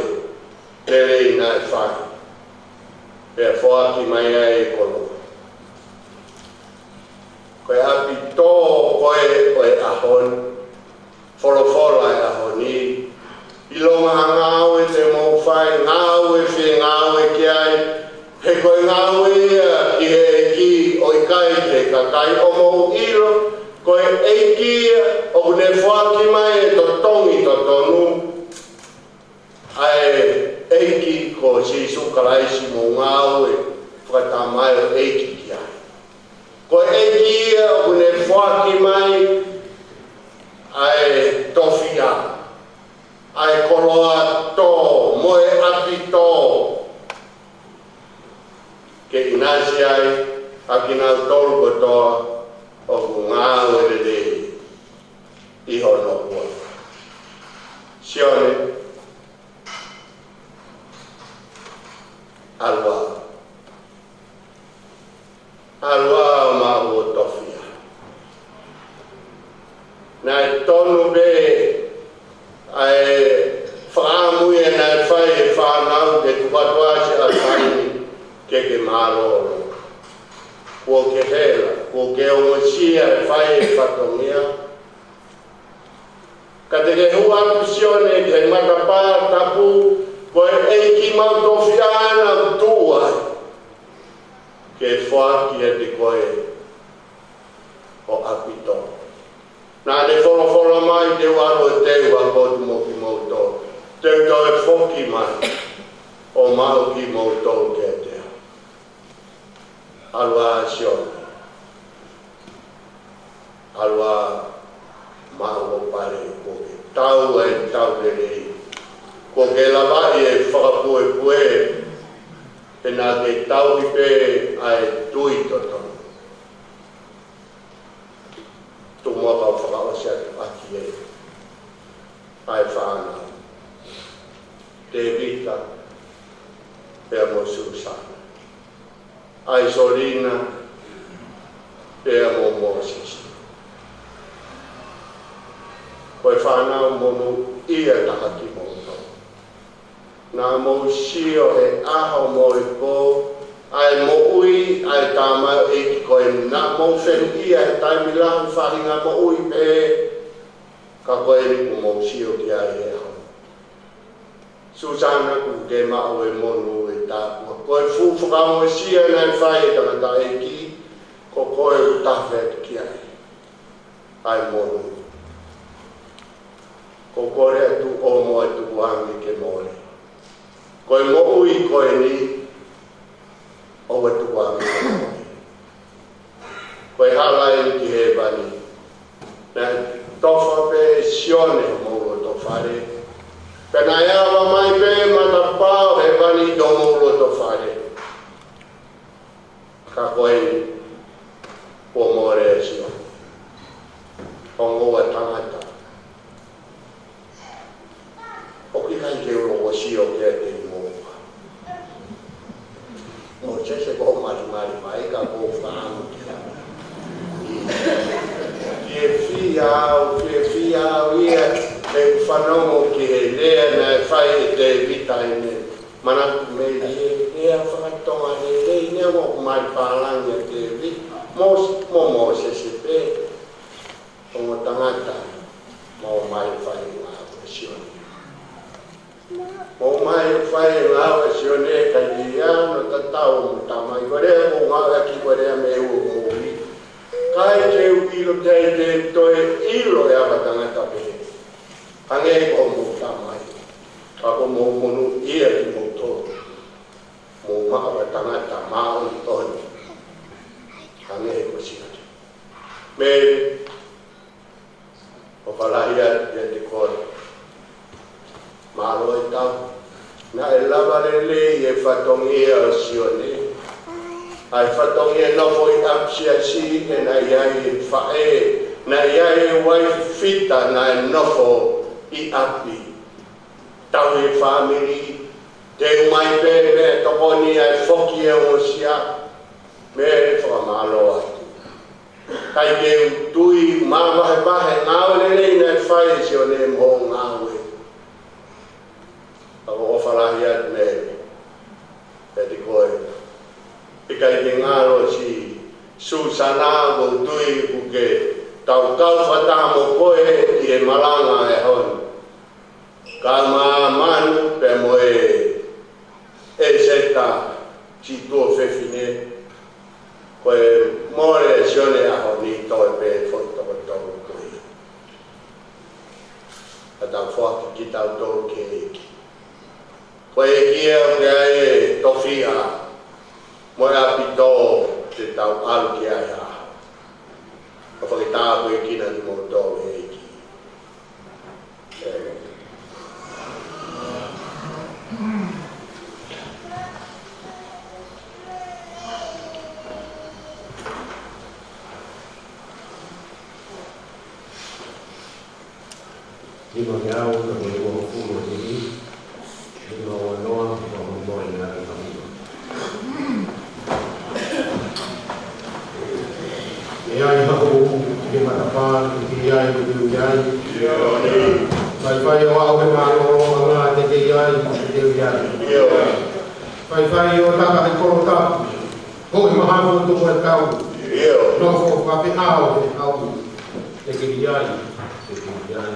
lelei naʻe fai, pea foaki mai ai e koloa. Ko e ʻapi tō ko ē ʻo e ʻaho ni, folofola e ʻaho ni, ʻilonga ha ngāue te mou fai, ngāue fie ngāue ki ai, he ko e ngāue ia ki he ʻEiki ʻo ʻikai ki he kakai. ʻOku mou ʻilo, ko e ʻEiki ia ʻoku ne foaki mai e totongi totonu, ʻa e ʻEiki ko Sīsū Kalaisi, mou ngāue fakataha mai ʻo ʻEiki ki ai. Ko e ʻEiki ia ʻoku ne foaki mai ʻa e tofiʻa, ʻa e koloa tō, mo e ʻapi tō, ke ʻinasi ai ʻa kinautolu kotoa ʻoku ngāue lelei ʻi hono huafa. Sione, ʻalu ā. ʻAlu ā ʻo maʻu ho tofiʻa. Naʻe tonu pē ʻa e fakaʻamu ia naʻe fai ʻe he fānau ke tukutuku ʻa e taimi ke ke mālōlō. Kuo ke hela, kuo ke ongosia e fai e fatongia. Ka te ke hū atu Sione ki he matapā tapu, ko e ʻEiki maʻu tofiʻa naʻa ku tuʻu ai ke foaki kiate koe ho ʻapi tō. Naʻa ne folofola mai te u ʻalu ʻo teu ʻa e potu mo kimoutolu, te u toe foki mai ʻo maʻu kimoutolu kiate au. ʻAlu ā Sione. ʻAlu ā maʻu ho pale, kuo ke tau ʻa e tau lelei. Kuo ke lavaʻi e fakapuepue, he naʻa ke tauhi pē ʻa e tui totonu. Tuku muʻa kau fakaʻosi atu ʻaki ē ʻa e fānau. Tēvita, pea mo Susana. ʻAisolina, pea mo Mōsese. Ko e fānau monūʻia taha kimoutolu. Naʻa mou sio he ʻaho mo e pō ʻa e moʻui ʻa e tamaioʻeiki ko eni. Naʻa mou fehuʻia he taimi lahi faʻahinga moʻui pē, ka ko eni kuo mou sio ki ai he ʻaho. Susana, kuo ke maʻu e monū ʻe Ko e fuʻu fakaongosia naʻe fai ʻe he tangataʻeiki, ko koe ʻoku tafe atu ki ai ʻa e monū. Ko e kole atu ʻoua ʻe tukuange ke mole. Ko e moʻui ko eni, ʻoua ʻe tukuange ke mole. Ko e hala eni ki hēvani. Naʻe tofa pē ʻe Sione homou loto fale. Pea naʻe ava mai pē matapā ʻo hēvani ki homou loto fale. Ka ko eni, kuo mole ʻa Sione. Ongo ua tangata. ʻOku ʻikai ke u loko sio kiate kimoua. Mōsese, ko hoʻo malimali mai ka ko e fānau ki ai. Fiefia au, fiefia au ia, ʻeku fanongo ki he lea naʻe fai ʻe Tēvita ʻi heʻene manatu mei he lea faka-Tonga lelei, neongo ʻoku mali pālangi ʻa Tēvita, Mōs-, mo Mōsese pē. Ongo tangata, mou ō mai ʻo fai e ngāue ʻa Sione. Mou ō mai ʻo fai e ngāue ʻa Sione, kae ʻikai ke ʻi ai hano tatau mo e Tamai. Ko e lea ʻoku ou ngāueʻaki ko e lea mei he ua moʻui. ʻIkai ke u ʻilo, ʻikai ke toe ʻilo ʻe ha tangata pehē, hangē ko hoʻomou Tamai. Ka ko hoʻomou monūʻia kimoutolu. Mou maʻu ha tangata māʻoniʻoni, hangē ko Sione. Mele, ʻofa lahi atu kiate koe. Mālō e tau. Naʻe lava lelei e fatongia ʻo Sione. ʻA e fatongia nofo ʻi ʻapi siasi, he naʻe ʻi ai e faʻē, naʻe ʻi ai e uaifi fita naʻe nofo ʻi ʻapi. Tauhi e fāmili, teu mai pē meʻatokoni ʻa e foki e ongosia. Mele, fakamālō atu. ʻIkai ke u tui, mavahevahe e ngāue lelei naʻe fai ʻe Sione mo hoʻo ngāue. Ka ko e ʻofa lahi atu, Mele, kiate koe. ʻIkai ke ngalo siʻi Susana, ʻoku ou tui ʻoku ke tau kau fakataha mo koe ʻi he malanga he ʻaho ni. Ka māmani pē mo e ʻEseta, siʻi tuofefine, ko e mole ʻa Sione he ʻaho ni, toe pē foʻi toko tolu ko ia. Ka tau foaki kitautolu ki he ʻEiki. Ko e ʻEiki ia ʻoku ʻi ai e tofiʻa mo e ʻapi tō te tau ʻalu ki ai ha ʻaho. Ka fakatauange kimoutolu ʻe he ʻEiki. Nima ngeau, ka ko e uofulu ʻo e niʻihi. Nima ua noa, ka ko e moe na ka nima. ʻE ʻi ai haʻo hū ki he matapā, ʻe ʻi ai ʻeku ui ai. Faifai ʻo aʻu he mālōlōʻanga, ʻe ʻi ai ʻeku ui ai. Faifai ʻo taka he kolo tapu, ko e mahafu ʻo tuku e kau. Nofo fakapeau he ʻaho, ʻe ʻi ai ʻeku ui ai.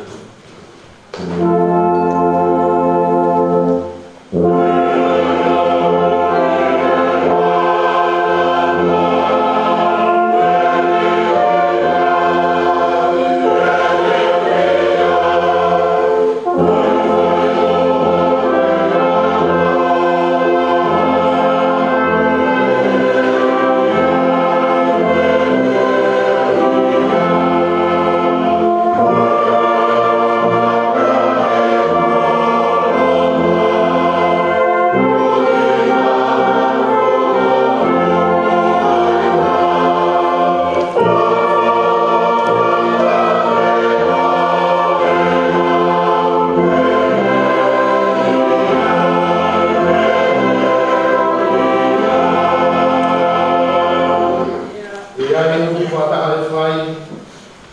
ʻE ʻi ai ʻeku fakataha ʻe fai,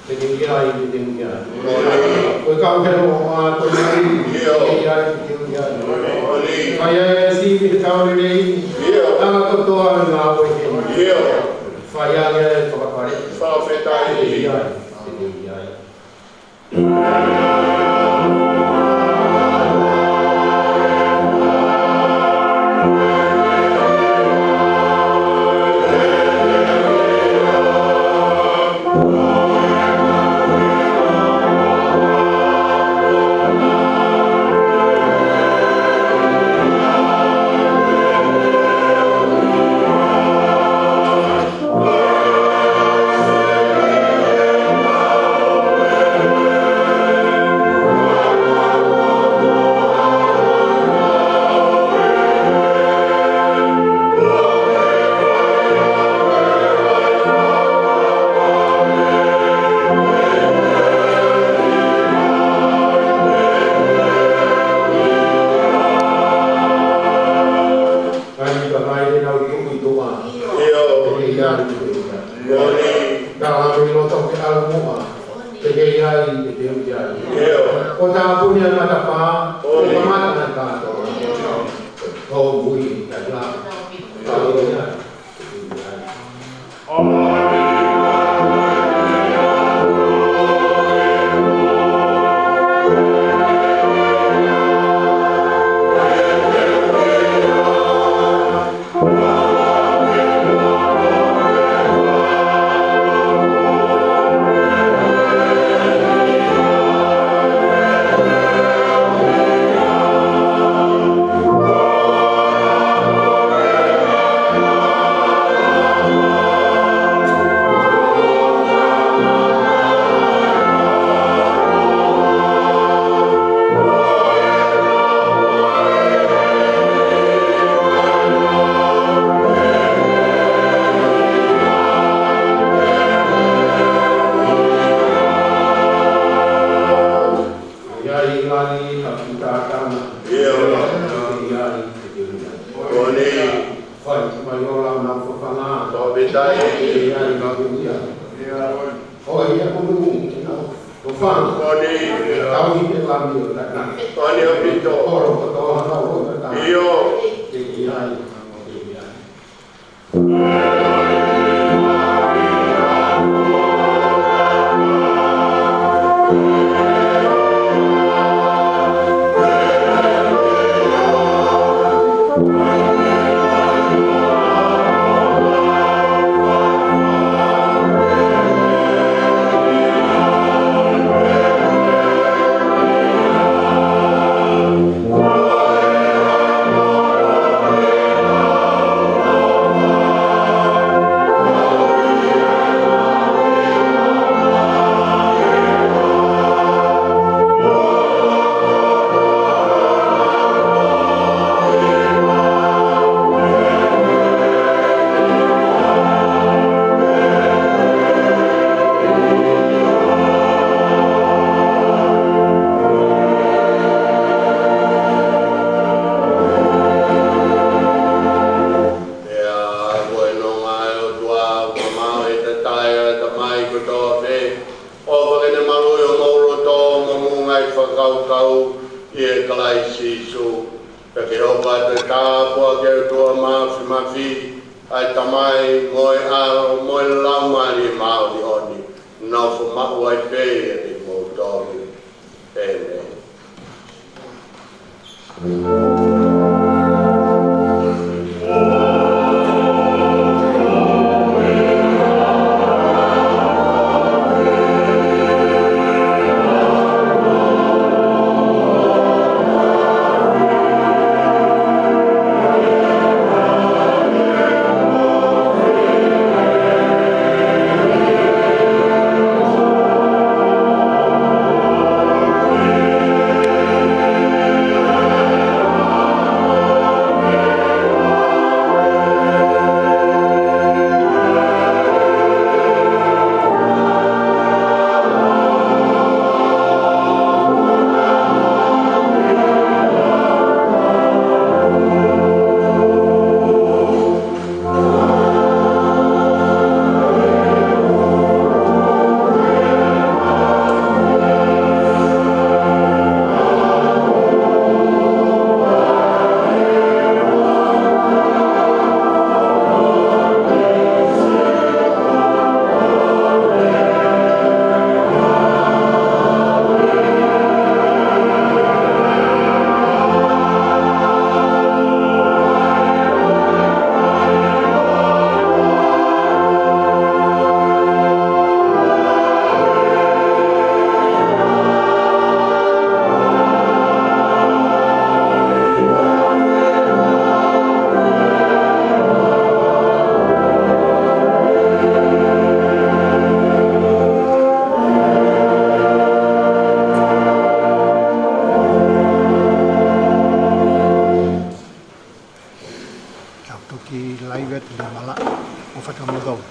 ʻe ʻi ai, ʻe ʻi ai. Ko e kau helo ʻa ko e mai, ʻe ʻi ai, ʻe ʻi ai. Fai ai e sivi he kau lelei, ʻa e kotoa ʻo e ngāue ke. Fai ange e fakapale. Fakafetaʻi. ʻE ʻi ai, ʻe ʻi ai. Ko eni. Tala mai loto ke ʻalu muʻa. Te ke ʻi ai, te te ʻi ai. ʻIo. Ko e tāpuni ʻa e matapā, ko e kamata ʻa e kātoa. Ko e ui, ka la. Ka ui, ia. Te te ʻi ai. ʻIo. Ko eni. Fai, mai ʻo lau nau fafanga. Tō pita i. ʻIo. Ko ia ko nau, ko fanga. Ko eni. Tau i te lami ʻo tata. Ko eni ʻaupito. Koro, ko tō hana ʻo tata. ʻIo. Ke ʻi ai, ke ʻi ai. Pea ko e nonga ʻa e ʻOtua, ʻoku mau ʻi he tatae ʻa e Tamai kotoa pē, ʻofa ke ne maluʻi homau loto mo homau ngaahi fakakaukau ʻia Kalaisi Sīsū. Pea ke hoko atu e tāpuaki ʻa e ʻOtua Māfimafi, ʻa e Tamai mo e ʻAlo mo e Laumālie Māʻoniʻoni, nofo maʻu ai pē ʻiate kimoutolu. ʻĒmeni. Tau toki laive atu he malaʻe ʻo fakamoutolu.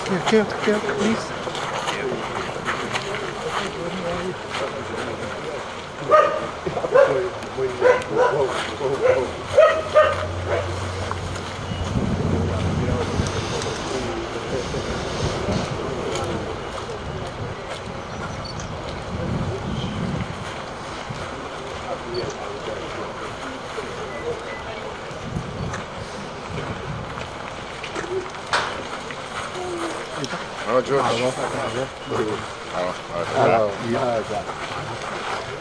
Here, here, here, please. Hello, George. Hello. Hello. Hello.